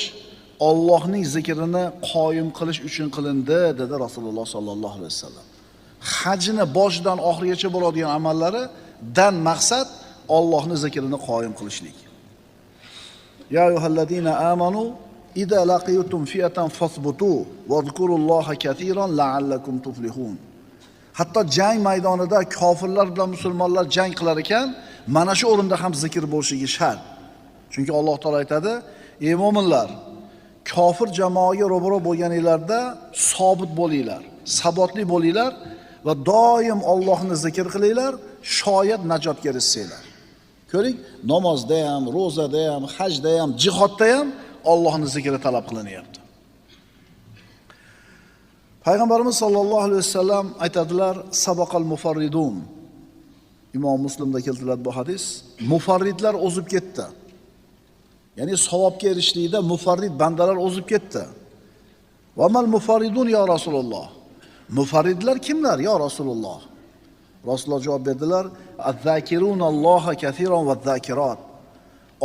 Allohning zikrini qoyim qilish uchun qilindi, dedi Rasululloh sollallohu alayhi vasallam. Hajni boshidan oxirigacha bo'ladigan amallari dan maqsad Allohning zikrini qoyim qilishlik. Ya ayyuhallazina amanu idza laqitum fi'atan fasbutu wadhkurulloha katiran la'allakum tuflihun. Hatto jang maydonida kofirlar bilan musulmonlar jang qilar ekan, mana shu o'rinda ham zikr bo'lishligi shart. Chunki Alloh taolo aytadi: "Ey mo'minlar, kofir jamoaga ro'baro bo'lganinglarda sobit bo'linglar, sabotli bo'linglar va doim Allohni zikr qilinglar, shoyat najotga erishsanglar." Ko'ring, namozda ham, ro'zada ham, hajda ham, jihodda ham Allohning zikri talab qilinyapti. Payg'ambarimiz sollallohu alayhi vasallam aytadilar: "Sabaqal mufarridun." Imom Muslimda keltiriladi bu hadis. Mufarridlar o'zib ketdi. Ya'ni savobga erishlikda mufarrid bandalar o'zib ketdi. Va mal mufarridun ya Rasululloh? Mufarridlar kimlar ya Rasululloh? Rasululloh javob berdilar: "Az-zakirunalloha katiran va-zakirat."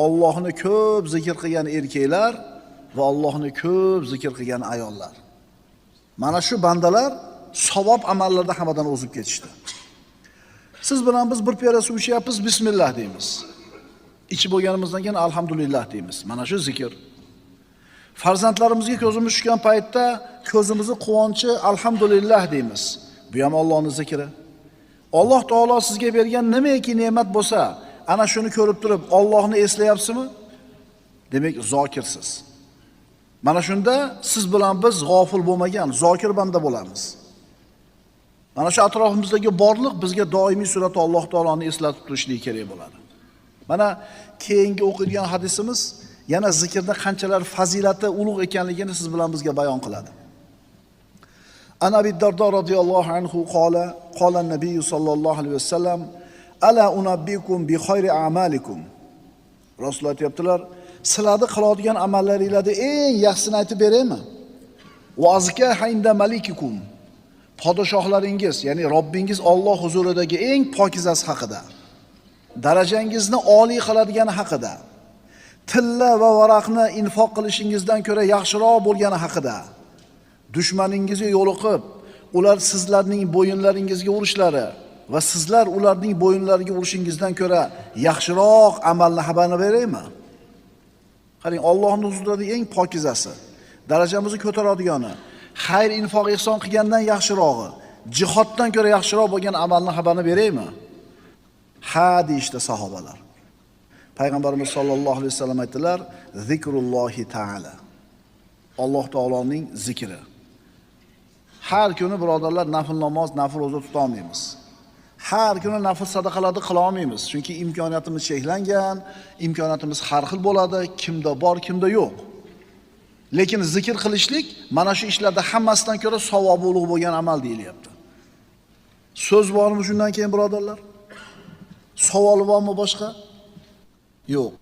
Allohni ko'p zikr qilgan erkaklar va Allohni ko'p zikr qilgan ayollar. Mana shu bandalar savob amallarda hammadan o'zib ketishdi. Siz bilan biz bir piyola suv ichyapmiz, bismillah deymiz. Ichib bo'lganimizdan keyin alhamdulillah deymiz. Mana shu zikr. Farzandlarimizga ko'zimiz tushgan paytda ko'zimizni quvonchi alhamdulillah deymiz. Bu ham Allohning zikri. Alloh taolo sizga bergan nimaiki ne'mat bo'lsa, ana shuni ko'rib turib Allohni eslayapsizmi? Demak, zokirsiz. Mana shunda siz bilan biz g'ofil bo'lmagan, zokir banda bo'lamiz. Mana shu atrofimizdagi borliq bizga doimiy suratda Alloh taoloni eslatib turishligi kerak bo'ladi. Mana keyingi o'qiydigan hadisimiz yana zikrda qanchalar fazilati ulug' ekanligini siz bilan bizga bayon qiladi. An Abi Dardo radhiyallohu anhu qala qala an-nabiy sallallohu alayhi vasallam ala unabbikum bi khayri a'malikum. Rasululloh aytibdilar, sizlarni qiladigan amallaringizda eng yaxshisini aytib beraymi? Va azka inda malikikum. Podshohlaringiz, ya'ni Robbingiz Alloh huzuridagi eng pokizasi haqida, darajangizni oliy qiladigan haqida, tilla va varaqni infoq qilishingizdan ko'ra yaxshiroq bo'lgani haqida, dushmaningizga yo'liqib, ular sizlarning bo'yinlaringizga urishlari va sizlar ularning bo'yinlariga urishingizdan ko'ra yaxshiroq amalni xabarini beraymi? Qarang, Allohning huzuridagi eng pokizasi, darajamizni ko'taradigani, xayr infoq ihson qilgandan yaxshirog'i, jihoddan ko'ra yaxshiroq bo'lgan amalni xabarini beraymi? Ha deyishdi sahobalar. Payg'ambarimiz sollallohu alayhi vasallam aytdilar: "Zikrullohi taala." Alloh taoloning zikri. Har kuni birodarlar nafl namoz, nafl ro'za tuta olmaymiz. Har kuni nafl sadaqalarni qila olmaymiz, chunki imkoniyatimiz cheklangan, imkoniyatimiz har xil bo'ladi, kimda bor, kimda yo'q. Lekin zikr qilishlik mana shu ishlarda hammasidan ko'ra savobi ulug' bo'lgan amal deyilyapti. So'z bormi shundan keyin birodarlar? Savol bormi boshqa? Yo'q.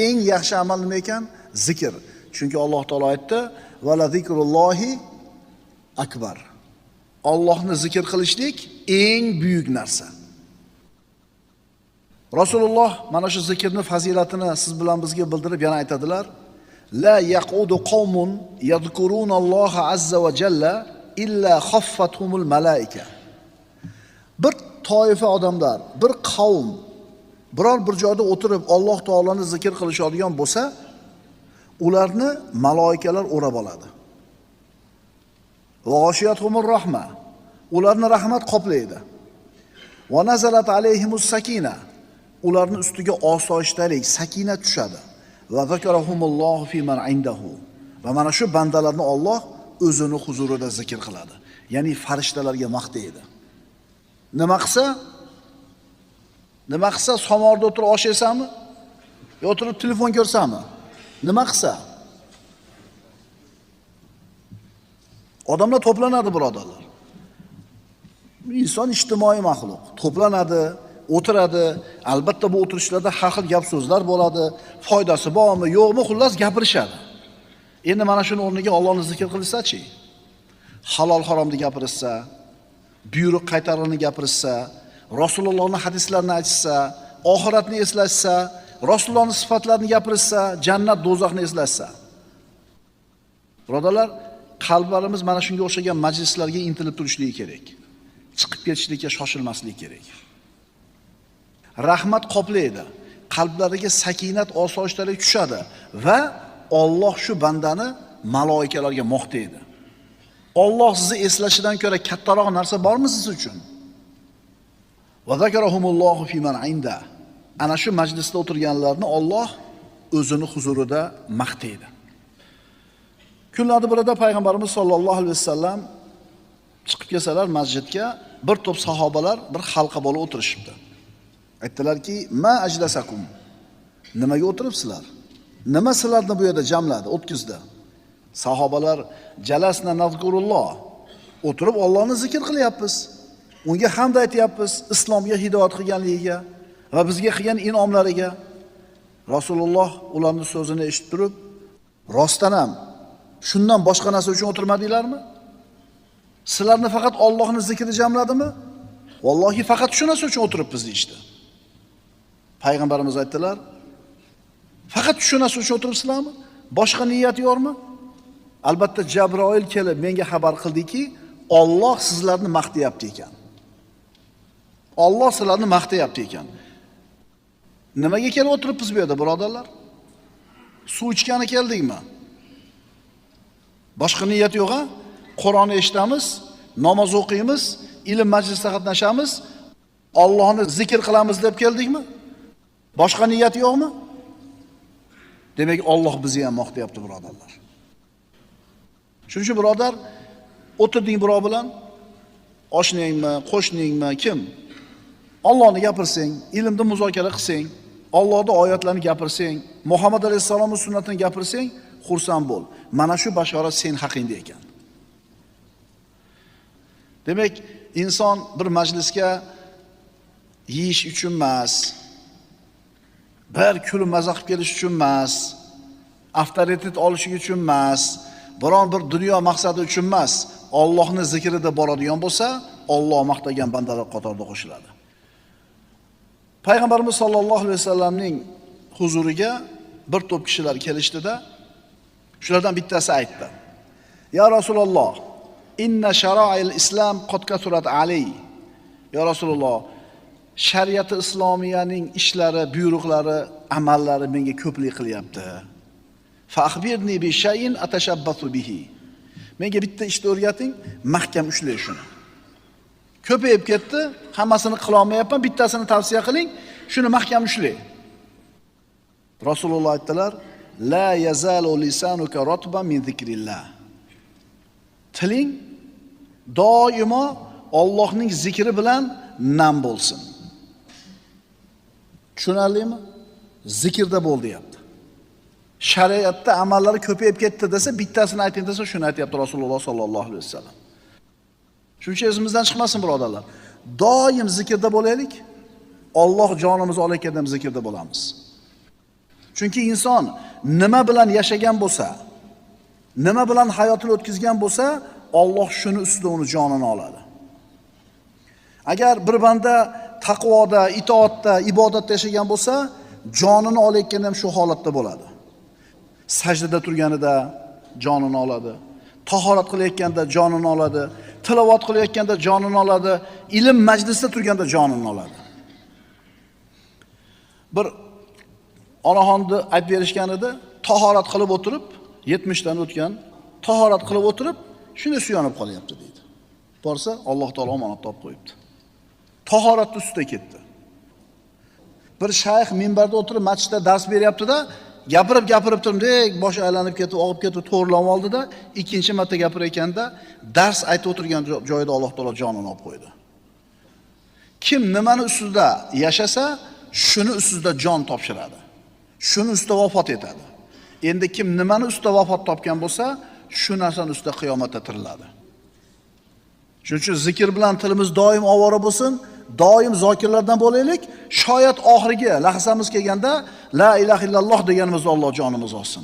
Eng yaxshi amal nima ekan? Zikr. Chunki Alloh taolo aytdi: "Va la zikrullohi akbar." Allohni zikr qilishlik eng buyuk narsa. Rasululloh mana shu zikrning fazilatini siz bilan bizga bildirib yana aytadilar: "La yaqudu qawmun yadhkurunalloha azza va jalla illa khaffathumul malaika." Bir toifa odamlar, bir qavm biror bir joyda o'tirib Alloh taoloni zikr qilishadigan bo'lsa, ularni maloikalar o'rab oladi. Va g'ashiyatuhumur rahma. Ularni rahmat qoplaydi. Va nazalat alayhimus sakina. Ularning ustiga osoyishtalik, sakina tushadi. Va zakarahumullohu fi man indahu. Va mana shu bandalarni Alloh o'zini huzurida zikr qiladi. Ya'ni farishtalarga maqtaydi. Nima qilsa? Nima qilsa somorda o'tirib osh yesami? Yo o'tirib telefon ko'rsami? Nima qilsa? Odamlar to'planadi, birodarlar. Inson ijtimoiy maxluq. To'planadi, o'tiradi. Albatta bu o'tirishlarda har xil gap so'zlar bo'ladi. Foydasi bormi, yo'qmi, xullas gapirishadi. Endi mana shuni o'rniga Allohni zikr qilsa-chi? Halol haromni gapirsa, buyruq qaytarini gapirsa, Rasulullohning hadislarini aytsa, oxiratni eslashsa, Rasulullohning sifatlarini gapirsa, jannat do'zaxni eslashsa. Birodarlar, qalblarimiz mana shunga o'xshagan majlislarga intilib turishligi kerak. Chiqib ketishlikka shoshilmaslik kerak. Rahmat qoplaydi, qalblariga sakinat, osoyishtalik tushadi va Alloh shu bandani maloikalarga maqtaydi. Alloh sizni eslashidan ko'ra kattaroq narsa bormi siz uchun? Va zakarahumullohu fi man inda. Ana shu majlisda o'tirganlarni Alloh o'zini huzurida maqtaydi. Kunlarda birida payg'ambarimiz sollallohu alayhi vasallam chiqib kelsalar masjidga, bir to'p sahobalar bir halqa bo'lib o'tirishibdi. Aytdilarki, "Ma ajlasakum?" Nimaga o'tiribsizlar? Nima sizlarni bu yerda jamladi, o'tkazdi? Sahobalar jalasna nazkurulloh. O'tirib Allohni zikr qilyapmiz. Unga hamd aytyapmiz, islomga hidoyat qilganligiga va bizga qilgan in'omlariga. Rasululloh ularning so'zini eshitib turib, rostdan ham shundan boshqa narsa uchun o'tirmadinglarmi? Sizlarni faqat Allohning zikri jamladimi? Vallohi faqat shu narsa uchun o'tiribmiz deyishdi. Payg'ambarimiz aytdilar, faqat shu narsa uchun o'tiribsizlarmi? Boshqa niyat yo'qmi? Albatta Jabroil kelib menga xabar qildiki, Alloh sizlarni maqtayapti ekan. Alloh sizlarni maqtayapti ekan. Nimaga kelib o'tiribmiz bu yerda, birodarlar? Suv ichgani keldikmi? Boshqa niyat yo'q-a? Qur'onni eshitamiz, namoz o'qiymiz, ilm majlisida qatnashamiz, Allohni zikr qilamiz deb keldikmi? Boshqa niyat yo'qmi? Demak, Alloh bizni ham maqtayapti, birodarlar. Shuning uchun birodar, o'tirding birov bilan, oshnangmi, qo'shningmi, kim? Allohni gapirsang, ilmda muzokara qilsang, Allohning oyatlarini gapirsang, Muhammad alayhissalomning sunnatini gapirsang, xursand bo'l. Mana shu bashorat sen haqingda ekan. Demak, inson bir majlisga yeyish uchun emas, bir kulib maza qilib kelish uchun emas, avtoritet olish uchun emas, biron bir dunyo maqsadi uchun emas, Allohning zikrida boradigan bo'lsa, Alloh maqtagan bandalar qatorida qo'shiladi. Payg'ambarimiz sollallohu alayhi vasallamning huzuriga bir to'p kishilar kelishdida, shulardan bittasi aytdi: "Ya Rasululloh, inna shara'il islom qad kasurat alay." Ya Rasululloh, shariati islomiyaning ishlari, buyruqlari, amallari menga ko'plik qilyapti. Fa akhbirni bi shay'in atashabbathu bihi. Menga bitta ishni o'rgating, mahkam ushlay shuni. Ko'payib ketdi, hammasini qila olmayapman, bittasini tavsiya qiling, shuni mahkam ushlay. Rasululloh aytdilar: "La yazalu lisanuka ratban min zikrillah." Tiling doimo Allohning zikri bilan nam bo'lsin. Tushunarlimi? Zikrda bo'l deyapti. Shariatda amallari ko'payib ketdi desa, bittasini ayting desa, shuni aytayapti Rasululloh sollallohu alayhi vasallam. Shuning uchun esimizdan chiqmasin, birodarlar. Doim zikrda bo'laylik. Alloh jonimizni olayotganda ham zikrda bo'lamiz. Chunki inson nima bilan yashagan bo'lsa, nima bilan hayotini o'tkazgan bo'lsa, Alloh shuni ustida uni jonini oladi. Agar bir banda taqvoda, itoatda, ibodatda yashagan bo'lsa, jonini olayotganda ham shu holatda bo'ladi. Sajdada turganida jonini oladi, tahorat qilayotganda jonini oladi, tilovat qilayotganda jonini oladi, ilm majlisida turganda jonini oladi. Bir onaxonni aytib berishgan edi, tahorat qilib o'tirib, 70 dan o'tgan, tahorat qilib o'tirib, Shunday suyanib qolyapti deydi. Borsa Alloh taolo omonat topib qo'yibdi. Tahorat ustida ketdi. Bir shayx minbarda o'tirib masjidda dars beryapti-da, gapirib turibdek, bosh aylanib ketib, og'ib ketib, to'g'rilanib oldi-da, ikkinchi marta gapirayotganda dars aytib o'tirgan joyida Alloh taolo jonini olib qo'ydi. Kim nimani ustida yashasa, shuni ustida jon topshiradi. Shuni ustida vafot etadi. Endi kim nimani ustida vafot topgan bo'lsa, shu narsani ustida qiyomatda tiriladi. Shuning uchun zikr bilan tilimiz doim ovora bo'lsin, doim zokirlardan bo'laylik. Shoyat oxirgi lahzamiz kelganda la ilaha illalloh deganimizda Alloh jonimiz olsin.